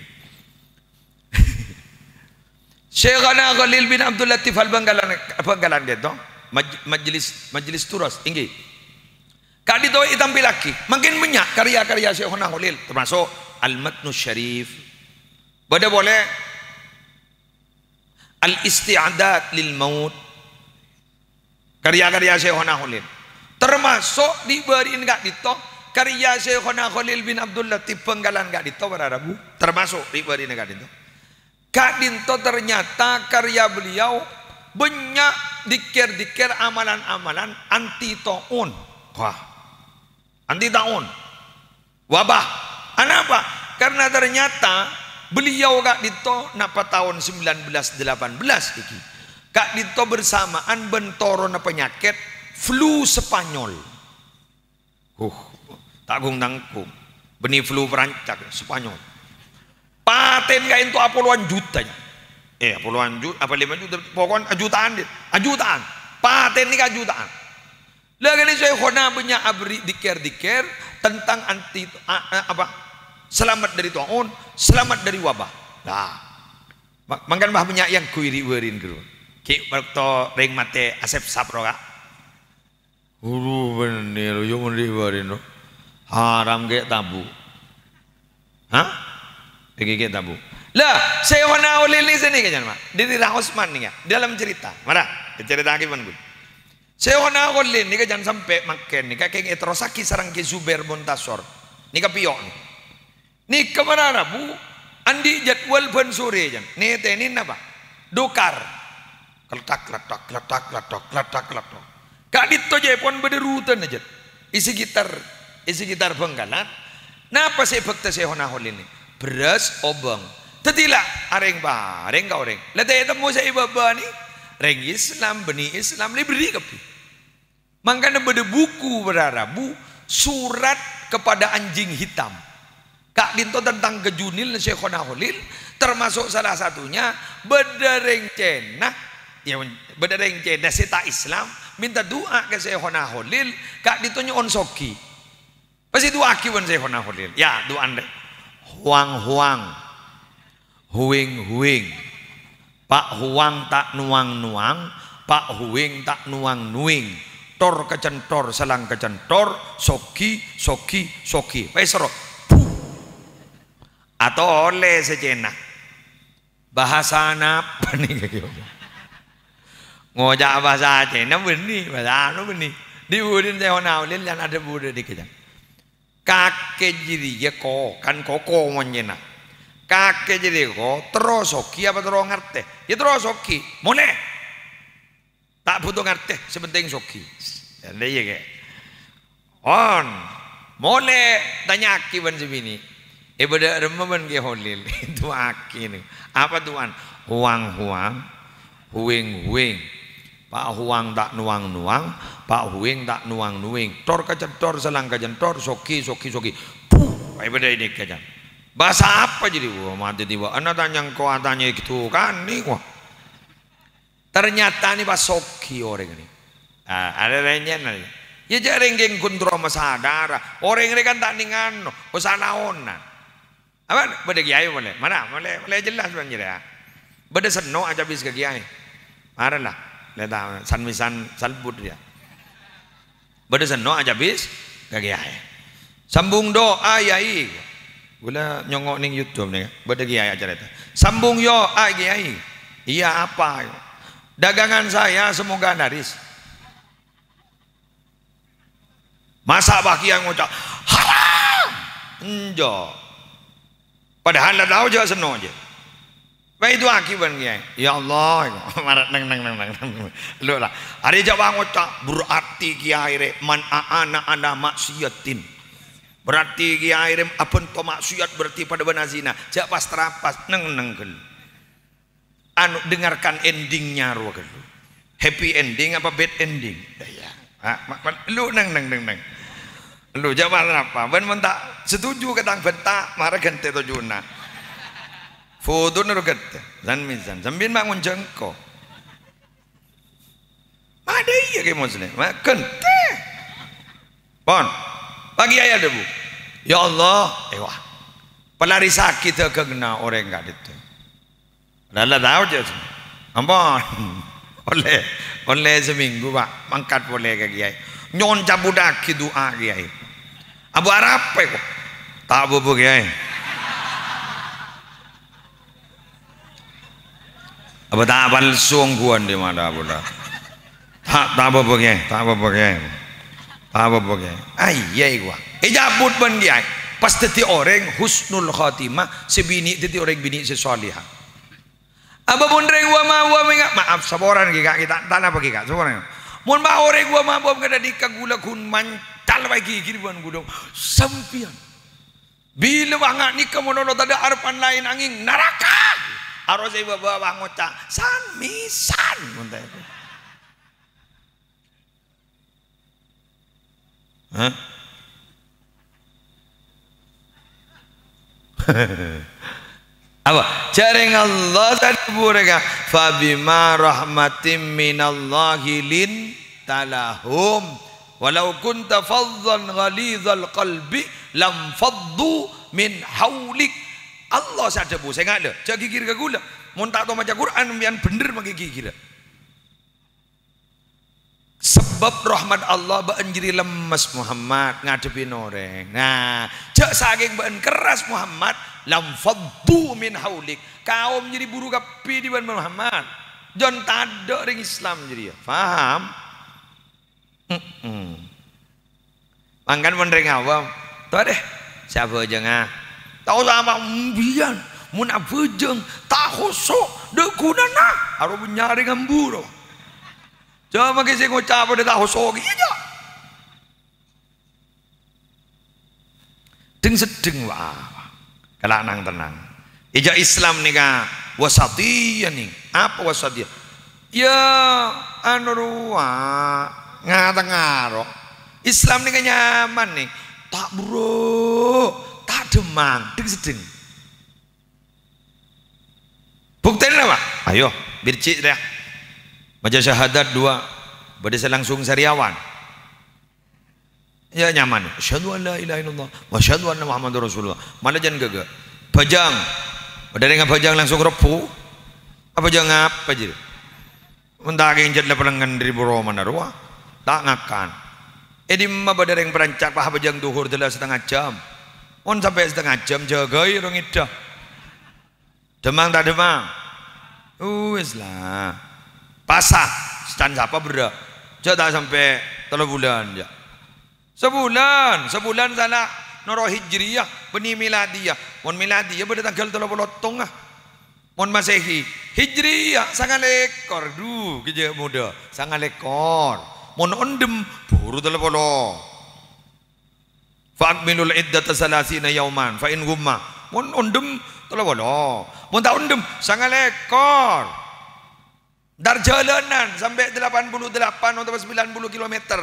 Syaikhona Kholil bin Abdul Latif Al-Bangkalan, Bangkalan gitu. Maj-, majelis, majelis turas, inggih. Ka'dinto ètampèllaghi, mangkèn bânnya' karya-karya Syaikhona Kholil, termasuk Al-Matnu Syarif. Bâdâ polè Al-Isti'dad lil Maut. Karya-karya Syaikhona Kholil. Termasuk dibâri'in ka'dinto karya Syaikhona Kholil bin Abdul Latif Bangkalan ka'dinto, para rabu. Termasuk dibâri'in ka'dinto. Ka'dinto ternyata karya beliau bânnya' dikir-dikir, amalan-amalan anti ta'un. Wah. Anti ta'un. Wabah. Anapa? Karena ternyata beliau ka'dinto napa taon sembilan belas delapan belas iki. Ka'dinto bersamaan bân toronna panyakèt flu Spanyol. Huh, ta' ghung-tangghung. Bânnè flu Prancis, Spanyol. Patèna ka'dinto apolowan juta, ya. Eh, apolowan juta, apa lèma juta, pokokna ajutaan, deh. Ajutaan. Patèna nèka ajutaan. Lah, kènè Syaikhona bânnya' aberri' dikir-dikir tentang anti, a-, a-, apa? Selamat dari ta'un, selamat dari wabah. Nah, ma-, mangkana bâ' bânnya' yang ghu ri-bâri'in, ghu. Ghi' bâkto rèng matè asèp-sap, ro, Ka'. Ghuru bhender, yo mon ri-bâri'in, ro. Haram ghi' tabu'. Hah? Iki ghi' tabu'. Lah, Syaikhona Kholil nèka sè nèka, jân, Pak. Dâri Rah Osman nèka, dalam cerita. Mara, ècarèta'aghi bân ghulâ. Syaikhona Kholil nèka jân sampè' mangkèn nèka kèng èterrossaghi sareng Ki Zubair Muntasor. Nèka pèyo' nèka. Nèka mara rabu, andi' jadwal bân sorè, jân. Nètènè napa? Dokar. Kletak, kletok, kletak, kletok, kletak, kletok. Ka'dinto jâ' pon bâdâ rutena, jân. È sekitar, è sekitar Bangkalan. Napa sè èbhâkta Syaikhona Kholil nèka? Bherrâs, obâng. Dhâddhi la arèng-parèng ka orèng. La ta' ètemmo sè èbâbâ nèka. Rèng Islam, bânnè Islam, la èberri' kabbhi. Mangkana bâdâ buku, para rabu, Surat Kepada Anjing Hitam. Ka'dinto tentang kajunilna Syaikhona Kholil, termasuk salah satunya bâdâ rèng Cèna, ya, bâdâ rèng Cèna sè ta' Islam, mènta du'a ka Syaikhona Kholil, ka'dinto nyo'on soghi. Pas èdu'aaghi bân Syaikhona Kholil. Ya, du'ana rè. Huwang-huwang. Huwing-huwing. Pa' huwang ta' nuwang-nuwang, pa' huwing ta' nuwang-nuwing. Tor kacentor, salang kacentor, soghi, soghi, soghi. Pas èsoro. Puh. Atolè sè Cèna. Bhâsa napa nèka? Ngoca' bhâsa Cèna bânnè, bhâsa anu bânnè. Dhi-budhina Syaikhona Kholil jân adhâbu dâ' nèka, jân. Kakè jârèya ko, kan koko mon Cèna. Kakè jârèya ko, terro soghi apa terro ngartè? Ya terro soghi. Molè. Ta' bhuto ngartè, sè penting soghi. Jâ' iyâ, Kè. On. Molè, tanya'aghi bân sè binè'. È bâdâ rèmma bân Kè Kholil. Du'aaghi nèka. Apa du'ana? Huwang-huwang. Huwing-huwing. Pa' huwang ta' nuwang-nuwang, pa' huwing ta' nuwang-nuwing. Tor kacentor, salang kacentor, soghi, soghi, soghi. Puh, è bâdâ è nèka, jân. Bhâsa apa jârèya? Wah, matè tiba. Ana tanya engko' atanya gitu kan, nèka, wah. Ternyata nèka pas soghi orèng nèka. Ah, ada rènyen. Ya, jâ' rèng ghun terro masadara. Orèng rè kan ta' nèng ano, oh, salaona. Apa? Bâdâ kèyaè molè. Mara, molè, molè jelas bân jârèya. Bâdâ senno' acabis ka kèyaè. Mara la. Lè ta-, san-mèsan salbut rèya. Bâdâ senno' acabis ka kèyaè. Sambung doa, Yai. Ghulâ nyongngo' nèng YouTube nèka. Bâdâ kèyaè acarèta. Sambung doa, Kèyaè. Iya, apa? Dagangan saya semoga laris. Masa' bâ' kèya ngoca', "Haram!" Enjâ'. Padahal la tao jâ' senno jâ. Bâ' èdu'aaghi bân kèyaè. "Ya Allah," mara neng, neng, neng, neng, neng. Lo la. Arè jâ' bâ' ngoca', "Berarti kèyaè rè man a'ana ala maksiyatin." Berarti kèyaè rè abhânto maksiat, berarti padâ bân azina. Jâ' pas-trapas, neng, neng, ghâllu. Anu, dengarkan endingnya rowa ghâllu. Happy ending apa bad ending? Iyâ. Ah, ma-, ma-, lu neng, neng, neng, neng. Lu jâ' pas napa? Bân mon ta' setuju ka tang bhânta', mara ghântè tojuna. Fotona rowa ghântè. San-mèsan. Sampèyan ma' ngonjhâng ko. Madâ iyâ Kè Muslim. Ma' ghântè. Pon. Pagi ayat bu. Ya Allah, èwa. Pèlari sakit dâgângnga orèng ka'dinto. Lala tao jâ. Ampon. Ollè, ollè samènggu, Pak. Mangkat polè ka kèyaè. Nyo'on cabudhâghi du'a kèyaè. Abu arapa ko? Ta' apa-apa kèyaè. Apa ta' palsu ongghuwân dhi' mala abulâ? Ta', ta' apa-apa kèyaè, ta' apa-apa kèyaè. Ta' apa-apa kèyaè. Aiyâ, èkowa. Ècabut bân kèyaè. Pas dhâddhi orèng husnul khotimah, sè binè' dhâddhi orèng binè' sè shalihah. Apa mon rèng wa ma wa menga-, maaf, saporana ghi, Ka', ghi, ta', ta' napa ghi, Ka', saporana. Mon ma orèng wa ma wa menga dhâddhi ka ghulâ ghun mancal wae ghighir bân ghulâ sampèyan. Bilâ bânga' nèka mon ana tadâ' arebbhân laèn angèng naraka. Arapa sè bâ-, bâ-, bâ-, ngoca', "San-mèsan," mon ta' èko. Hah? Apa? Jhâreng Allah tadâ' bureka, "Fabima rahmatim minallahi linta lahum, walau kunta fazzan ghalizal qalbi lam faddu min haulik." Allah sè adhâbu, "Sènga' lho, jhâ' ghighir ka ghulâ. Mon ta' tao maca Qur'an, sampèyan bhendher make ghighirrâ." Sabâb rahmat Allah, bâ'na jârèya lemmes, Muhammad, ngadhebbhi orèng. Nah, jhâ' sakèng bâ'na kerras, Muhammad, lam faddu min haulik. Kaom jârèya buru kabbhi dhi' bâ'na, Muhammad. Jhân tadâ' rèng Islam jârèya. Paham? Mm-mm. Mangkana mon rèng awam, "Towa deh, sè abhâjângnga." Ta' osa apa, "Mbiyan, mon abhâjâng, ta' khusyu', dâ' ghunana." Arowa nyarè ngambu, ro. Jhâ' make sè ngoca' padâ ta' khusyu' kèya, jhâ'. Dhing-seddhing, wa. Kala' nang-tennang. Ijâ Islam nèka wasatiyah, nèng. Apa wasatiyah? Ya, anu rowa, nga-tengnga ro. Islam nèka nyaman, nèng. Ta' buru, ta' dhemmang, dhing-seddhing. Buktèna apa? Ayo, birji' rèya. Maca syahadat dua, bâdâ sè langsung sariyawan. Ya, nyaman. "Asyhadu an la ilaha illallah wa asyhadu anna Muhammadar Rasulullah." Mala jhân ghâghâ. Bhâjâng. Bâdâ rèng abhâjâng langsung rebbhu. Abhâjâng apa jârèya? Mon ta' kèng jhât la palengngen dâri buru romana rowa. Ta' ngakan. È dimma bâdâ rèng parancak pas abhâjâng dhuhur dâlla satengnga jam. Mon sampè' satengnga jam, jâgâi ro ngèdhâ. Dhemmang ta' dhemmang? Uwis la. Pasa, can sapa berrâ'? Jhâ' ta' sampè' tello bulân, jhâ'. Sabulân, sabulân sala noro' Hijriyah, bânnè Miladiyah. Mon Miladiyah bâdâ tangghâl tello polo sèttonga. Mon Masehi, Hijriyah, sangalèkor. Dhu, ghâjâ' modâ, sangalèkor. Mon ondhem, buru tello polo. "Fa akmilul iddata salasina yauman, fa in ghumma." Mon ondhem, tello polo. Mon ta' ondhem, sangalèkor. Entar jhâlânan sampè' delapan puluh delapan otabâ sembilan puluh kilometer.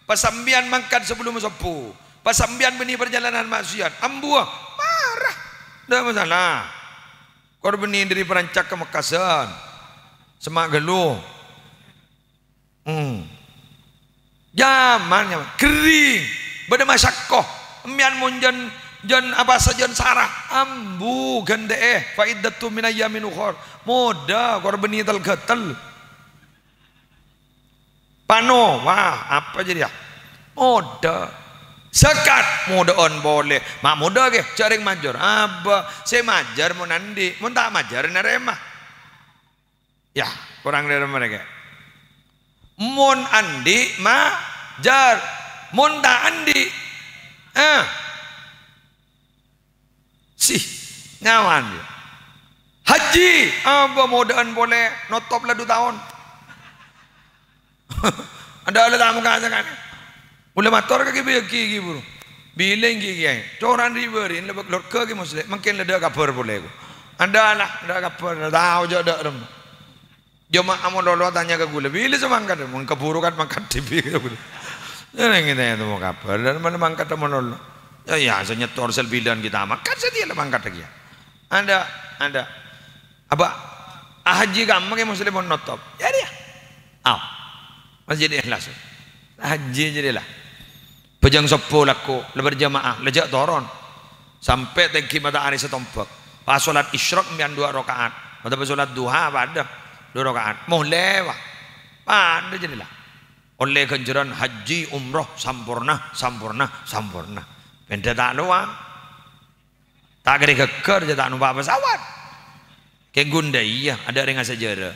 Pas sampèyan mangkat sabellunna sobbhu. Pas sampèyan bânnè parjhâlânan maksiat. Ambuwâ, mara. Ta' masalah. Kor bânnè dâri Parancak ka Mekkasân. Semma' ghâllu. Hmm. Nyaman, nyaman. Ghering. Bâdâ masyakkoh. Empèyan mon jhân, jhân apa sajân sara. Ambu, ghântè'è. Fa iddatun min ayyamin ukhar. Modâ, kor bânnè tel-ghâtel. Pano, wah, apa jârèya? Modâ. Zakat, modâ'ân polè. Ma' modâ, ghi, jhâ' rèng majâr. Abâ, sè majâr mon andi', mon ta' majâr narèma. Ya, korang dâri mereka. Mon andi' majâr, Mon ta' andi', eh, sih, nyaman, yâ. Haji, apa modâ'ân polè, notop la du taon. Adâ' la ta' mongka sakalè. Kaulâ mator ka Kè Bâyâgi ghi' buru. Bilâ èngghi kèyaè. Corana ri-bâri', la bâk lorga Kè Muslim. Mangkèn la dâ' kabhâr polè, ko. Adâ' la, dâ' kabhâr, la tao jâ' dâ' remma. Jemaah malolo atanya ka kaulâ, "Bilâ sè mangkat?" Mon kabhuru kan mangkat dhibi' kaulâ. Jârèng ngètè tèmo kabhâr, dâ' malolo mangkat malolo. Yâ, yâ, sè nyetor sè bilân kita mangkat, sè dhiyâ la mangkat kèya. Adâ', adâ'. Apa, ah, haji kamma Kè Muslim mon notop. Yâ, rèya. Aw. Masjid Ikhlas. Haji jârèya la. Bhâjâng sobbhu lako, la berjamaah, la jâ' toron. Sampè' tèngghi matahari sè tombâk. Pas solat isyraq mbiyan duwâ' raka'at. Otabâ solat duha padâ duwâ' raka'at. Molè, wa. Padâ jârèya la. Ollè ghânjhârân haji umroh samporna, samporna, samporna. Bhendhâ ta' lowang. Ta' kèra ghâggâr, jâ' ta' nompa' pesawat. Kèng ghun dâ' iyâ, adâ' rèng asajârâ.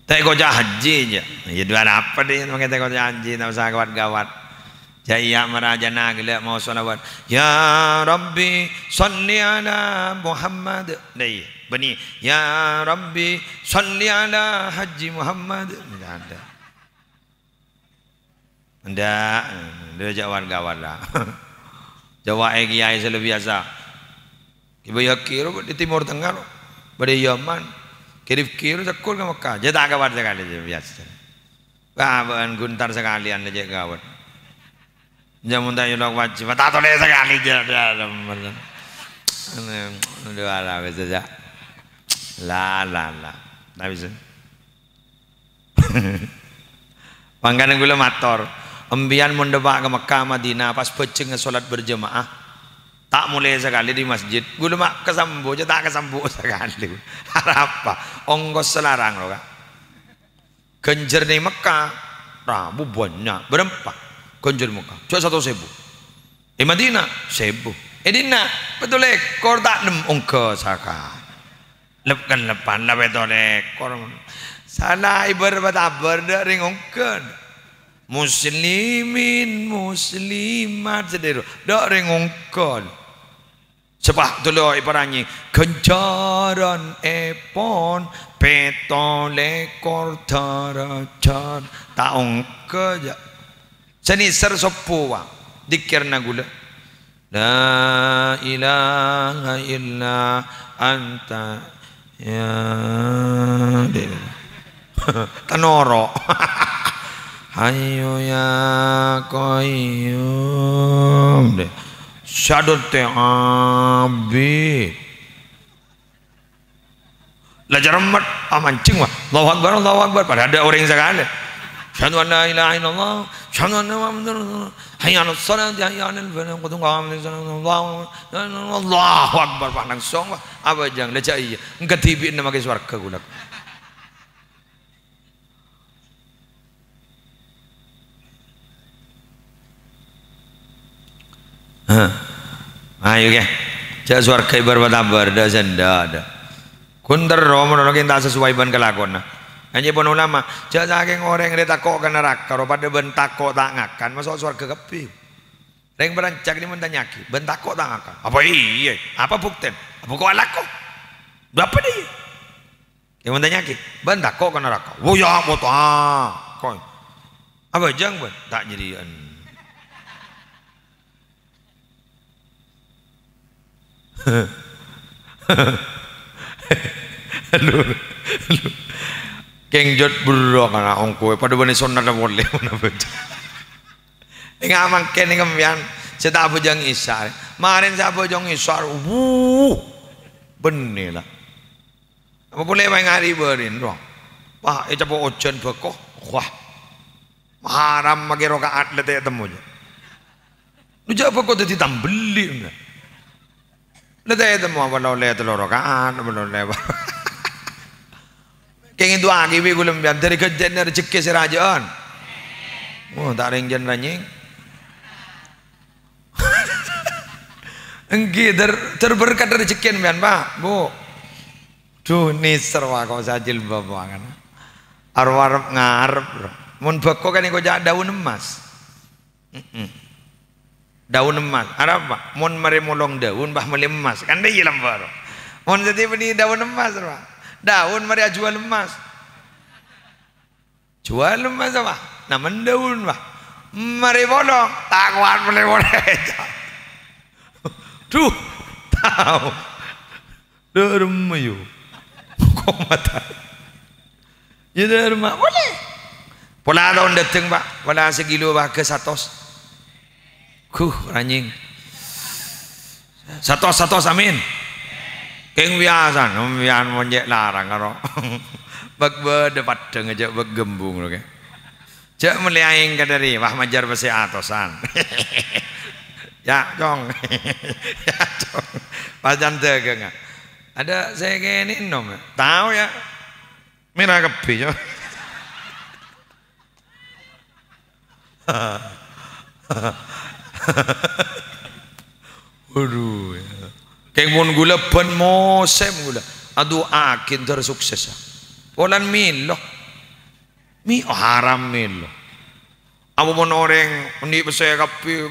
Ta' èkoca' haji, jâ'. Yâ, duwâ' apa dhi, mangkèn ta' èkoca' haji, ta' osa ghâwât-ghâwât. Jâ' iyâ, mara jâna ghellâ' maos shalawat. "Ya Rabbi, shalli ala Muhammad." Dâ' iyâ. Bânnè, "Ya Rabbi, shalli ala Haji Muhammad." Enggak ada. Endak, endak jâ' ghâwât-ghâwât la. Coba è kiai sè luar biasa. Kè Bâyâgi ro, di Timur Tengah ro. Bâdâ Yaman. Kè Rifki ro, cèkol ka Mekkah. Jâ' ta' ghâwât sakalè, jâ' biasa. Wah, bâ'ân ghun entar sakalèyan la jâ' ghâwât. Jâ' mon ta' èolok wajib, ta' tolè sakalè, jâ', jâ', jâ'. Anu, anu, wala, biasa, jâ'. La, la, la. Ta' bisa. Mangkana kaulâ mator, empèyan mon dâpa' ka Mekkah, Madinah, pas bhâjângnga solat berjamaah, ta' molè sakalè di masjid. Kaulâ ma' kasambu, jâ' ta' kasambu sakalè. Arapa? Ongkos salarang, lo, Ka'. Ghânjhârânna è Mekkah, rabu bânnya', bârâmpa ghânjhârânna Mekkah? Jâ' satos èbu. È Madinah, sèbu. È dinna', pètto lèkor ta' nem ongghâ sakalè. Lep-kellepan la pètto lèkor. Sala èbâr-bâtabâr dâ' rèng ongghâ. Muslimin, muslimat, sadhâjâ dâ' rèng ongghâ. Sapa dulu èparèngè ghânjhârânèpon pètto lèkor dârâjhât. Ta' ongghâ, jâ'. Sè nèser sobbhu, wa. Dzikirna kaulâ. La ilaha illa anta, ya, ta' noro'. Hayyu ya qayyum. Sadonte abi. La jâremmet, ah, mancèng, wa. Allahu Akbar, Allahu Akbar. Padahal adâ' orèng sakalè. Asyhadu an la ilaha illallah. Asyhadu anna Muhammadar Rasulullah. Hayya 'alas shalah, hayya 'alal falah. Qad qamatis shalah. Allahu Akbar. Allahu Akbar. Wah, langsung, wa. Abhâjâng, la jâ' iyâ. Engghâ dhibi'na makè sowarghâ kaulâ. Hah. Ayo, Kè. Jâ' sowarghâ èbâr-bâtabâr, dâ' sènda', dâ'. Ghun terro, manono kèng ta' sesuai bân kalakowanna. Anjèpon ulama, jâ' sakèng orèng rè tako' ka naraka, ro padâ bân tako' ta' ngakan, maso' sowarghâ kabbhi. Rèng bârânjhâk nè mon tanya'aghi, "Bân tako' ta' ngakan?" "Apa iyâ? Apa buktèn?" "Apa ko' alako?" "Dâ' apa dâ' iyâ?" Kèng mon tanya'aghi, "Bân tako' ka naraka?" "Wo, yâ, apa tako'." "Abhâjâng, bân?" "Ta' jârèyan." Aduh, aduh. Kèng jhât buru kana' ongkoè, padâ bânnè sonnat polè, mon abhâjâng. Ènga' mangkèn nèng sampèyan, sè ta' abhâjâng Isya. Marèn sè abhâjâng Isya, wuh, bânnè la. Apa polè bâi ngari bârin, rowa. Wah, ècapo' ojhân bhâko. Wah. Haram makè raka'at la ta' ètemmo, jâ'. Lu jâ' bhâko dhâddhi tambelli, enggak. La ta' ètemmo apa la ollè tello raka'at, apa la ollè apa. Kèng èdu'aaghi bi' kaulâ sampèyan, dâri ghâjâna rejhekkè sè rajâ'ân. Oh, ta' rèng jân ranyèng. Èngghi, ter-, terberkat rejhekkèna sampèyan, Pak, Bu. Duh, nèser, wa, ko' sajilbab, wa, kan. Arep-arep ngarep, bro. Mon bhâko kan èkoca' daun emas. Mm-mm. Daun emas. Arapa? Mon marè molong daun, bâh mellè emas. Kan dhâggi' lambâ', bro. Mon satèya bânnè daun emas, bro. Daun marè ajhuwâl emas. Jhuwâl emas, bâh. Namen daun, bâh. Marè molong, ta' kowat mellè polè. Dhu, tao. Dâ' remma, yu. Komata. Iyâ, dâ' remma. Polè. Pola taon dâteng, Pak. Pola sakilo bâgâ satos. Ghu, ranyèng. Satos, satos, amin. Kèng biyasana, biyasana mon cè' larang karo. Bâk bâdâ paddhâng jhâ' bâk gembung, lho, kè. Jhâ' mellè aèng ka dâri, wah, majâr pèssè atosan. Ya, Cong. Ya, Cong. Pacan dâgângnga. Adâ' sè kènè' nom, ya. Tao, ya. Mèra kabbhi, Cong. Waduh, ya. Kèng mon ghulâ bân mosèm ghulâ. Adu'aaghi èntar sukses, ya. Polana mèlo. Mi-, haram mèlo. Apa mon orèng andi' pèssè kabbhi,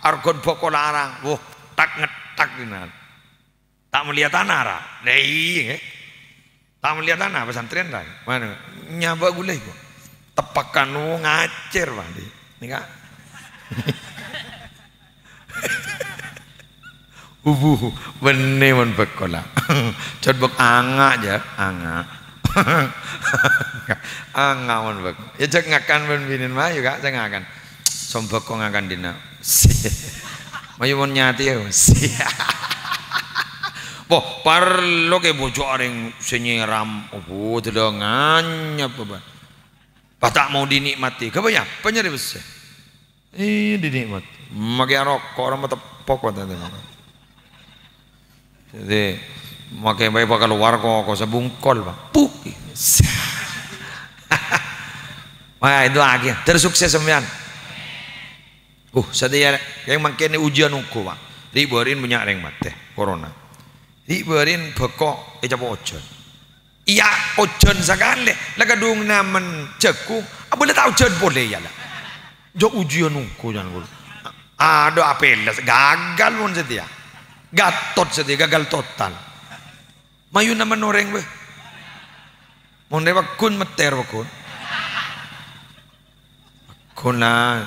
arghâna bhâko larang. Wah, tak-ngettak, dinah. Ta' mellèya tana, ra? Lah, iyâ, ngghi. Ta' mellèya tana pesantren, ra? Mana? Nyabâ' ghulâ, kok. Teppakan, oh, ngacèr, Pak, di. Nèka. Ubu, bânnè mon bhâko la. Jhât bâk anga', jhâ', anga'. Anga' mon bhâko. Ya, jhâ' ngakan bân binèn mayu, Kak, jhâ' ngakan. Sombhâko ngakan dinna'. Mayu mon nyatè, ya. Wah, parlo kè bojhuk arèng sè nyèram. Opo, dâlâ nganyep, bâbân. Pas ta' mau dinikmati. Ghâbây apa nyarè pèssè? Iyâ, dinikmati. Makè aroko', orèng mateppo', kok, tante, maka. Jadi, makè bhâi bhâkal kalowar koko sabungkol, Pak. Puk. Wah, itu akhir. Terus sukses sampèyan. Uh, satèya, yang mangkèn ujian ongghu, Pak. Ri'-bâri'na bânnya' rèng matè, corona. Ri'-bâri'na bhâko ècapo' ojhân. Iyâ, ojhân sakalè, la kadhung namen jhâghung, abâ' la ta' ojhân polè, iyâ, la. Jhâ' ujian ongghu, jhân, ghulâ. Adhu, apèles, gagal mon satèya. Gatot satèya, gagal total. Mayu namen orèng, bâh. Mon rè pagghun, mètter pagghun. Pagghun, la.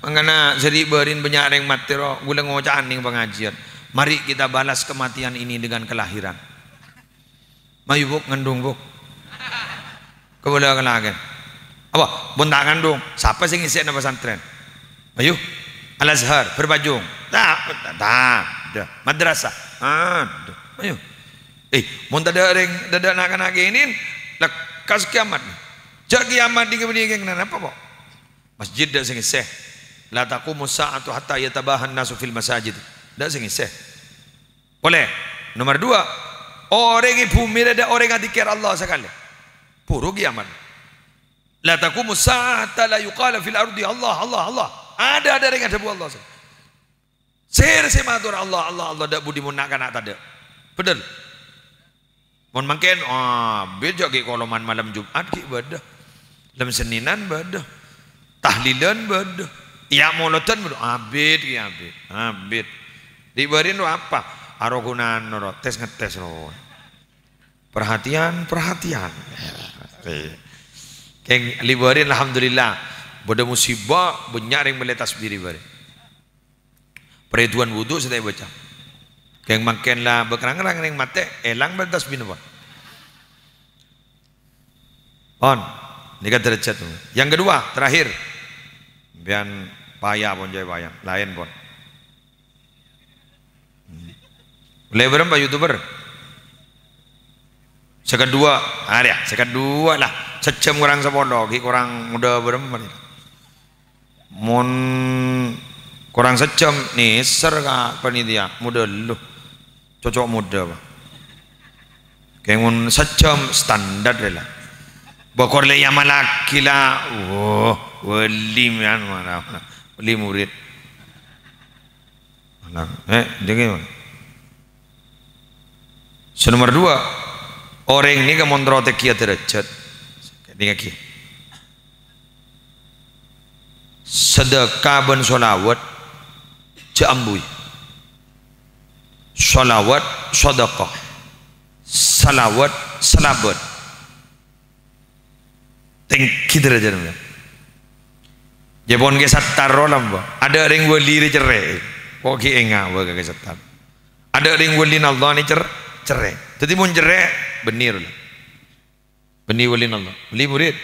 Mangkana, sè ri'-bâri'na bânnya' rèng matè, ro, ghulâ ngoca'a neng pangajiân. Mari kita balas kematian ini dengan kelahiran. Mayu, Bu', ngandung, Bu'. Kabâlâ kalakèn. Apa? Mon ta' ngandung, sapa sè ngèssèna pesantren? Ayo. Al-Azhar, Berbajung. Ta', ta', ta', dâ. Madrasah. Adhu. Ayo. Eh, mon tadâ' rèng, tadâ' na'-kana' kènè'en, lekkas kiamat. Jhâ' kiamat dhi-, dhi-, kèng napa, Po? Masjid dâ' sè ngèssè. La taqumu sa'atu hatta yatabahan nasu fil masajid. Dâ' sè ngèssè. Polè. Nomor dua, orèng è bhumè rèya tadâ' orèng adzikir Allah sakalè. Buru kiamat. La taqumu sa'ata la yuqala fil ardi Allah, Allah, Allah. Adâ', adâ' orèng adhâbu Allah. Sèra sè mator Allah, Allah, Allah, dâ' budi mon na'-kana' tadâ'. Bhender. Mon mangkèn, abit jhâ' ghi' koloman malem Jum'at ghi' bâdâ. Lem Sennènan bâdâ. Tahlilan bâdâ. Iyâ molodhân bâdâ. Abit ghi' abit. Abit. Ri'-bâri'na ro apa? Aro ghunana ro, tes-ngetes ro. Perhatian, perhatian. Kèng ri'-bâri'na, alhamdulillah. Bâdâ musibah, bânnya' rèng mellè tasbih ri'-bâri'. Parèduwân wudu sè ta' èbâca. Kèng mangkèn la bâkrang-rang rèng matè, èlang bân tasbihna, pon. Pon. Nèka derajat. Yang kedua, terakhir. Sampèyan paya, pon, jhâ' paya. Laèn, pon. Ollè bârâmpa YouTuber? Sè kedua, arèya, sè kedua lah. Sajjhâm korang sapolo, ghi' korang modâ bârâmpa. Mon korang sajjhâm, nèser ka panitia, modâ lu. Cocok modâ, Pak. Kèng mon sajjhâm standar rè la. Bâkor lè èamallaghi la, woh, wali mèyan mara. Wali murid. Nah, eh, dengngè, Pak. Sè nomor dua, orèng nèka mon terro tèngghi derajat. Èdingngaghi. Sedekah bân sholawat jhâ' ambuy. Sholawat, sedekah. Shalawat, salabat. Tèngghi dârâjhâddhâ. Jhâ' pon ghi' sattar rowa lamba. Adâ' rèng wali rè cerrè. Ko' ghi' ènga' bâ' ka ghi' sattar. Adâ' rèng walina Allah nè cer-, cerrè. Dhâddhi mon cerrè, bânnè rowa. Bânnè walina Allah. Wali murid.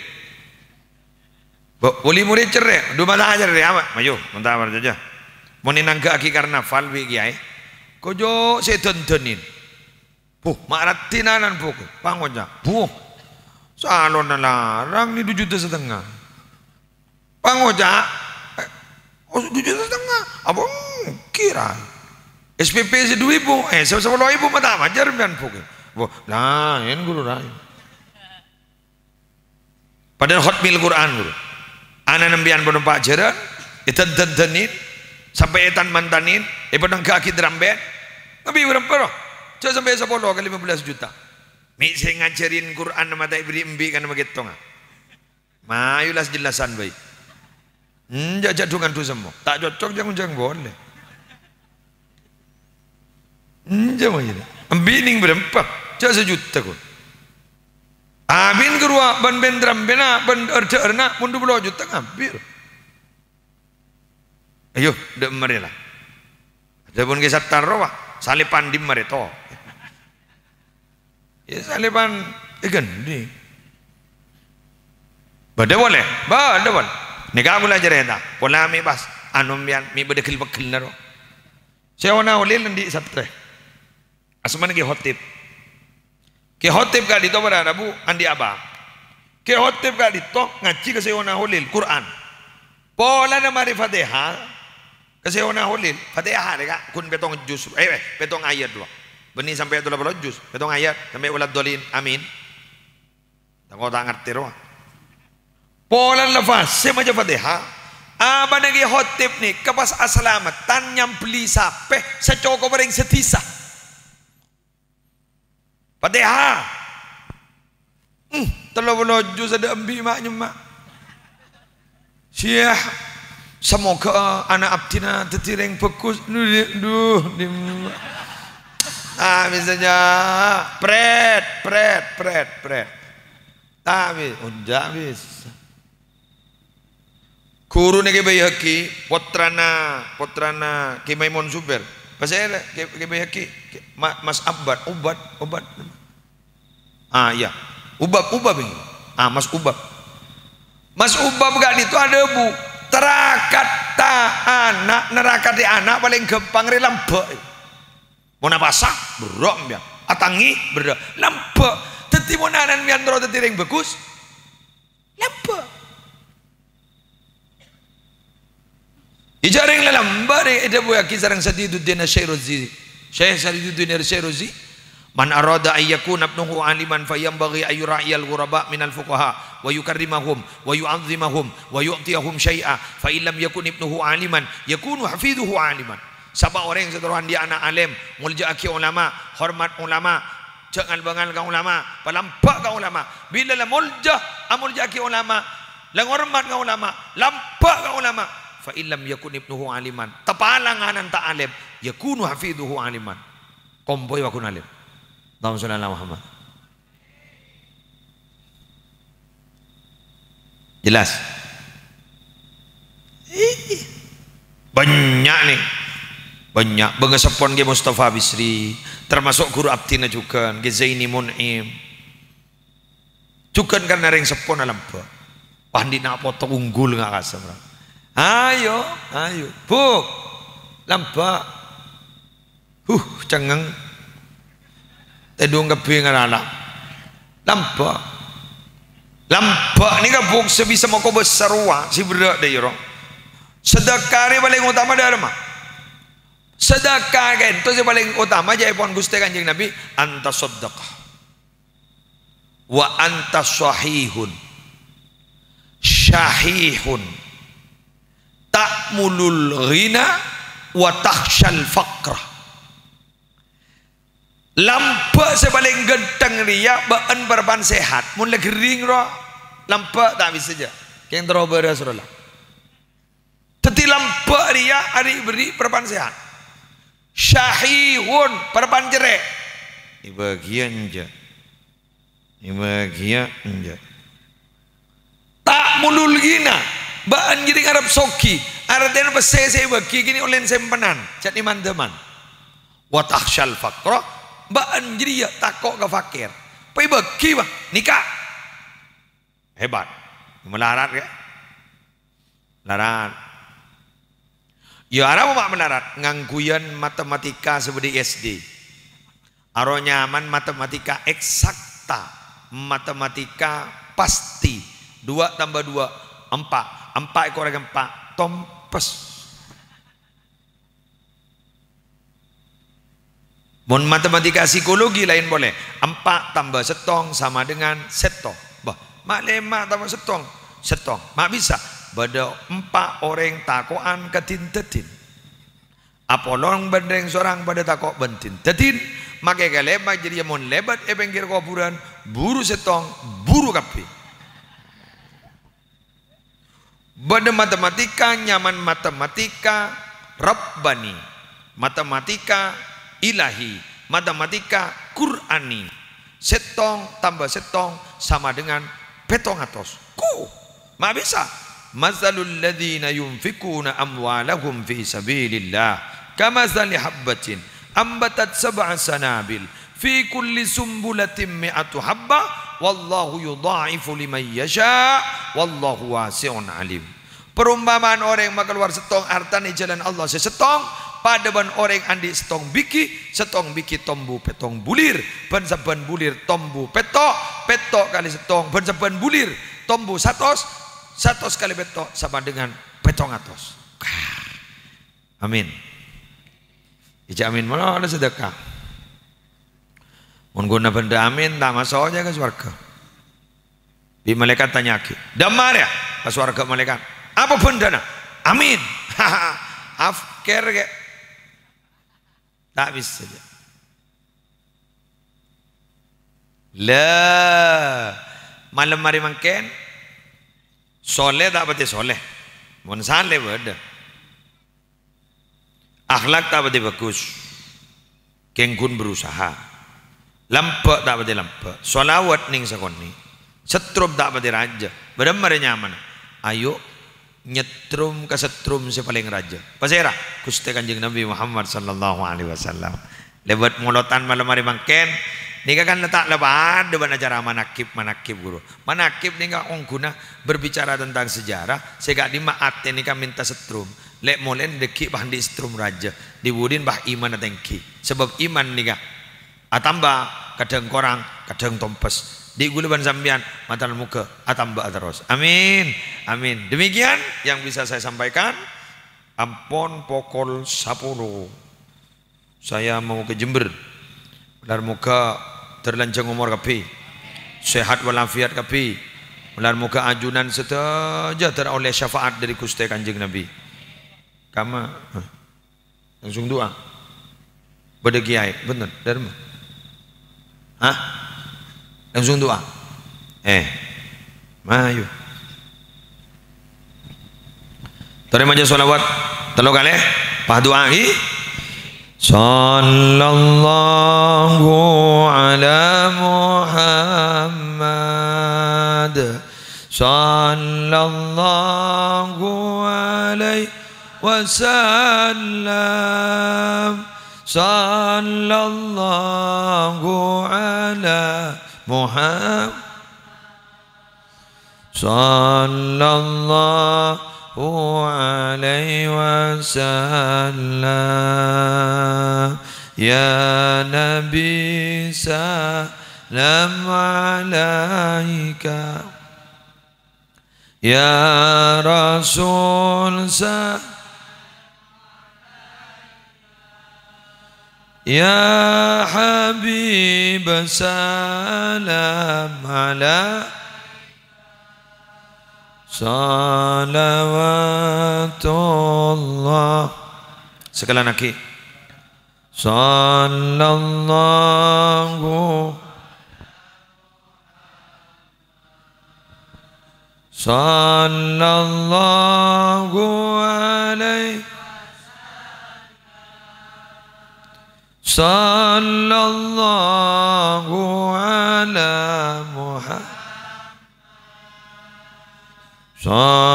Bo-, wali murid cerrè. Dhu mata cerrè, apa? Mayu, menta parcajâ. Mon ènangghâ'aghi karnaval bi' kèyaè. Kojhu' sè dândânin. Buh, ma' raddhina nan buh, pangoca'. Buh, salonna larang nè du juta satengnga. Pangoca', eh, oh, du juta satengnga. Apa ènggi, Rai? S P P sè du èbu, eh, sè sapolo èbu ma' ta' majâr sampèyan buh. Buh, laèn, Ghuru, Rai. Padahal khotmil Qur'an, Ghuru. Ana'na sampèyan ponapa ajhârân, èdân-dândânin, sampè' ètan-mantanin, èpanangghâ'aghi trambèt. Ngabbi bârâmpa, ro? Jhâ' sampè' sapolo ka lima belas juta. Mè' sè ngajhârin Qur'an ma' ta' èberri' embi' ka ma' ghettongnga. Mayu las-jellasan bhâi. Enjâ', jhâ' du-ngandu semmo. Ta' cocok jhâng-onjhâng polè. Enjâ', mayu. Embi' nèng bârâmpa? Jhâ' sajuta, ko'. Abin karowa bân bân-trambènna, bân ardhâ-ardhâna, mon du polo juta ngabbi, ro. Ayo, dâ' marè la. Adapun ghi' sattar rowa, salèpan dimma rè to. Ya, salèpan èghândhi. Bâdâ polè, bâdâ polè. Nèka kaulâ carèta, pola mè' pas, anu, sampèyan mè' bâdâ ghel-pegghellâ, ro. Sè ona Holil andi' satrè. Asmana Kè Khotib. Kè Khotib ka'dinto para rabu andi' abâ'. Kè Khotib ka'dinto ngajhi ka Sè ona Holil Qur'an. Polana marè Fatihah, ka Sè ona Holil, Fatihah rè, Ka', ghun pètto juz, eh, eh, pètto ayat rowa. Bânnè sampè' tello polo juz, pètto ayat, sampè' waladhdhallin, amin. Tako' ta' ngartè rowa. Polana lafazè maca Fatihah, abâ'na Kè Khotib nèka pas asalameddhân nyambelli sapè sacokop orèng sadhisa. Fatihah. Hmm, tello polo juz adâ' embi' ma'-nyemma'. Syekh, samoga ana' abdhina dhâddhi rèng bhâghus. Duh, duh, dimma. Ah, bisa ja. Pret, pret, pret, pret. Ta' bi-, enjâ' bisa. Ghuruna Kè Baihaqi, pottrana, pottrana Kè Maimun Zubair. Pas èlè, Kè, Kè Baihaqi, Kè, Ma-, Mas Abbad, Ubad, Ubad. Ah, iyâ. Ubab, Ubab ini. Ah, Mas Ubab. Mas Ubab ka'dinto adhâbu, "Tarakatta ana', narakadhi ana' palèng ghâmpang rè lambâ'." Mon apasa, berrâ' sampèyan. Atangè, berrâ'. Lambâ'. Dhâddhi mon ana' sampèyan terro dhâddhi rèng bhâghus, lambâ'. Ijâ' rèng lalambâ' rè èdhâbuwaghi sareng Sadiduddin Asy-Syairozi. Syekh Sadiduddin Asy-Syairozi, "Man arada an yakuna ibnuhu aliman fa yanbaghi an yura'iyal ghuraba minal fuqaha wa yukarrimahum wa yu'azzimahum wa yu'tiyahum syai'a, fa in lam yakun ibnuhu aliman yakunu hafiduhu aliman." Sapa orèng sè terro andi' ana' alèm, molja'aghi ulama, hormat ulama, jhâ' ngal-bângal ka ulama, palambâ' ka ulama. Bilâ la molja, amolja'aghi ulama, la ngormat ka ulama, lambâ' ka ulama. Fa in lam yakun ibnuhu aliman, tapalang ana'na ta' alèm, yakunu hafiduhu aliman. Kompoy wa ghun alèm. Allahumma shalli ala Muhammad. Jelas? Ih, bânnya' nè. Bânnya'. Bângaseppon Kè Mustafa Bisri, termasuk ghuru abdhina jhughân, Kè Zaini Mun'im. Jhughân karna rèng seppona lambâ'. Wah, andi' na' poto unggul nga' kasem, ra. Ayo, ayo. Bu, lambâ'. Huh, cengngeng. Tèdung kabbhi ngarana. Lambâ'. Lambâ' nèka, Bu, sè bisa makobâsa rowa, sè berrâ' dâ' iyâ, ro. Sedekah rè palèng otama dâ' remma. Sedekah ka'dinto sè palèng otama, ca'èpon Ghustè Kanjeng Nabi, "Anta shaddaqah. Wa anta shahihun. Shahihun. Ta'mulul ghina wa takhshal faqra." Lambâ' sè palèng ghântheng rèya bâ'ân parappa'na sehat. Mon la ghering, ro, Lambâ' ta' bisa, jâ'. Kèng terro bârâs rowa la. Dhâddhi lambâ' rèya arè' berri' parappa'na sèhat. Syahihun, parappa'na cerrè'. Èbâghiyân, jâ. Èbâghiyân, jâ. Ta'mulul ghina, bâ'ân jârèya ngarep soghi. Artèna pèssè sè èbâghi kènè' ollèna sèmpenan, jhâ' nè-man-dâman. Wa takhsyal faqra, bâ'ân jârèya tako' ka fakèr. Pas èbâghi, Bang, nèka. Hebat. Malarat, ya? Malarat. Ya, arapa ma' malarat? Ngangghuyan matematika sè bâdâ è S D. Aro nyaman matematika eksakta, matematika pasti. Dua tambah dua, empat. Empat èkorèng empat, tompes. Mon matematika psikologi laèn polè, empat tambah sèttong sama dengan sèttong. Bâh, ma' lèma' tambah sèttong? Sèttong. Ma' bisa? Bâdâ empa' orèng tako'an ka din-dâddin. Apolong bân rèng sorang padâ tako' bân din-dâddin, makè kalèma jârèya mon lèbât è pèngghir kobhurân, buru sèttong, buru kabbhi. Bâdâ matematika nyaman matematika Rabbani, matematika Ilahi, matematika Qur'ani. Sèttong tambah sèttong sama dengan pèttong atos. Ku, ma' bisa. "Matsalul ladzina yunfiquna amwalahum fi sabilillah, kamatsali habbatin ambatat sab'a sanabil, fi kulli sumbulatin mi'atu habbah, wallahu yudha'ifu liman yasya', wallahu wasi'un alim." Parompama'an orèng makalowar sèttong artana è jhâlân Allah sè sèttong, padâ bân orèng andi' sèttong bighi, sèttong bighi tombu pèttong bulir, bân sabbhân bulir tombu pètto', pètto' kalè sèttong, bân sabbhân bulir tombu satos, satos kalè pètto' sama dengan pèttong atos. Amin. Ijâ amin molo sadhâka. Mon ghuna bhendhâ amin, ta' maso' jâ ka sowarghâ. Bi' malaèkat tanya'aghi, "Dâmma rèya?" Ka sowarghâ malaèkat, "Apa bhendhâna?" "Amin." Afkèr kè. Ta' bisa, jâ. La, malem arè mangkèn, solè ta' patè solè? Mon salè bâdâ. Akhlak ta' patè bhâghus? Kèng ghun berusaha. Lambâ' ta' patè lambâ'. Shalawat nèng sakonè'. Setrum ta' patè rajâ. Bâdâ marè nyamana. Ayo, nyettrum ka setrum sè palèng rajâ. Pasèra? Ghustè Kanjeng Nabi Muhammad sallallahu alaihi wasallam. Lèbât molodhân malem arè mangkèn, nèka kan la ta' la padâ bân acara manakib-manakib, ghuru. Manakib nèka ongghuna berbicara tentang sejarah, sè ka'dimma atè nèka mènta setrum. Lè' molè dhâggi' pas andi' setrum rajâ, dhi-budhina pas imanna tèngghi. Sabâb iman nèka atamba, kadhâng korang, kadhâng tompes. Dhi' ghulâ bân sampèyan mator moghâ atamba terros. Amin. Amin. Demikian yang bisa saya sampaikan. Ampon pokol sapolo. Saya mau ke Jember. Malar moghâ dâr lanjhâng omor kabbhi. Sehat walafiat kabbhi. Malar moghâ ajunan sadhâjâ dâr ollè syafaat dâri Ghustè Kanjeng Nabi. Kama, langsung du'a. Bâdâ kiyaè, bhunten, dâremma. Hah? Langsung du'a. Eh, mayu. Torè maca shalawat tello kalè, pas du'aaghi. Sallallahu ala Muhammad. Sallallahu alaihi wasallam. Sallallahu ala Muhammad. Sallallahu alaihi wasallam. Ya Nabi, salam alaika. Ya Rasul, sa-, ya Habib, salam ala-, salawatullah. Sekali lagi. Sallallahu. Sallallahu alaihi, sallallahu ala Muhammad, sallallahu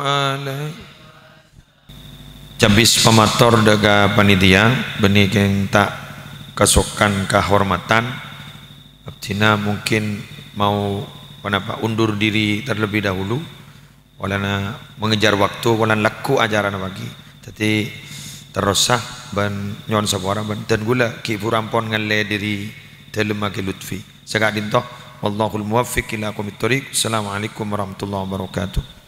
alaihi. Cabis pamator dâ' ka panitia, bânnè kèng ta' kasokan kahormatan. Abdhina mungkin mau, ponapa, undur diri terlebih dahulu. Polana mengejar waktu, polana lagghu' acarana pagi. Dhâddhi, terrosa bân nyo'on sapora bân, dân ghulâ ghi' buru ampon ngallè dâri dâlem Aki Lutfi. Saka'dinto, wallahul muwaffiq ila aqwamit thoriq. Assalamualaikum warahmatullahi wabarakatuh.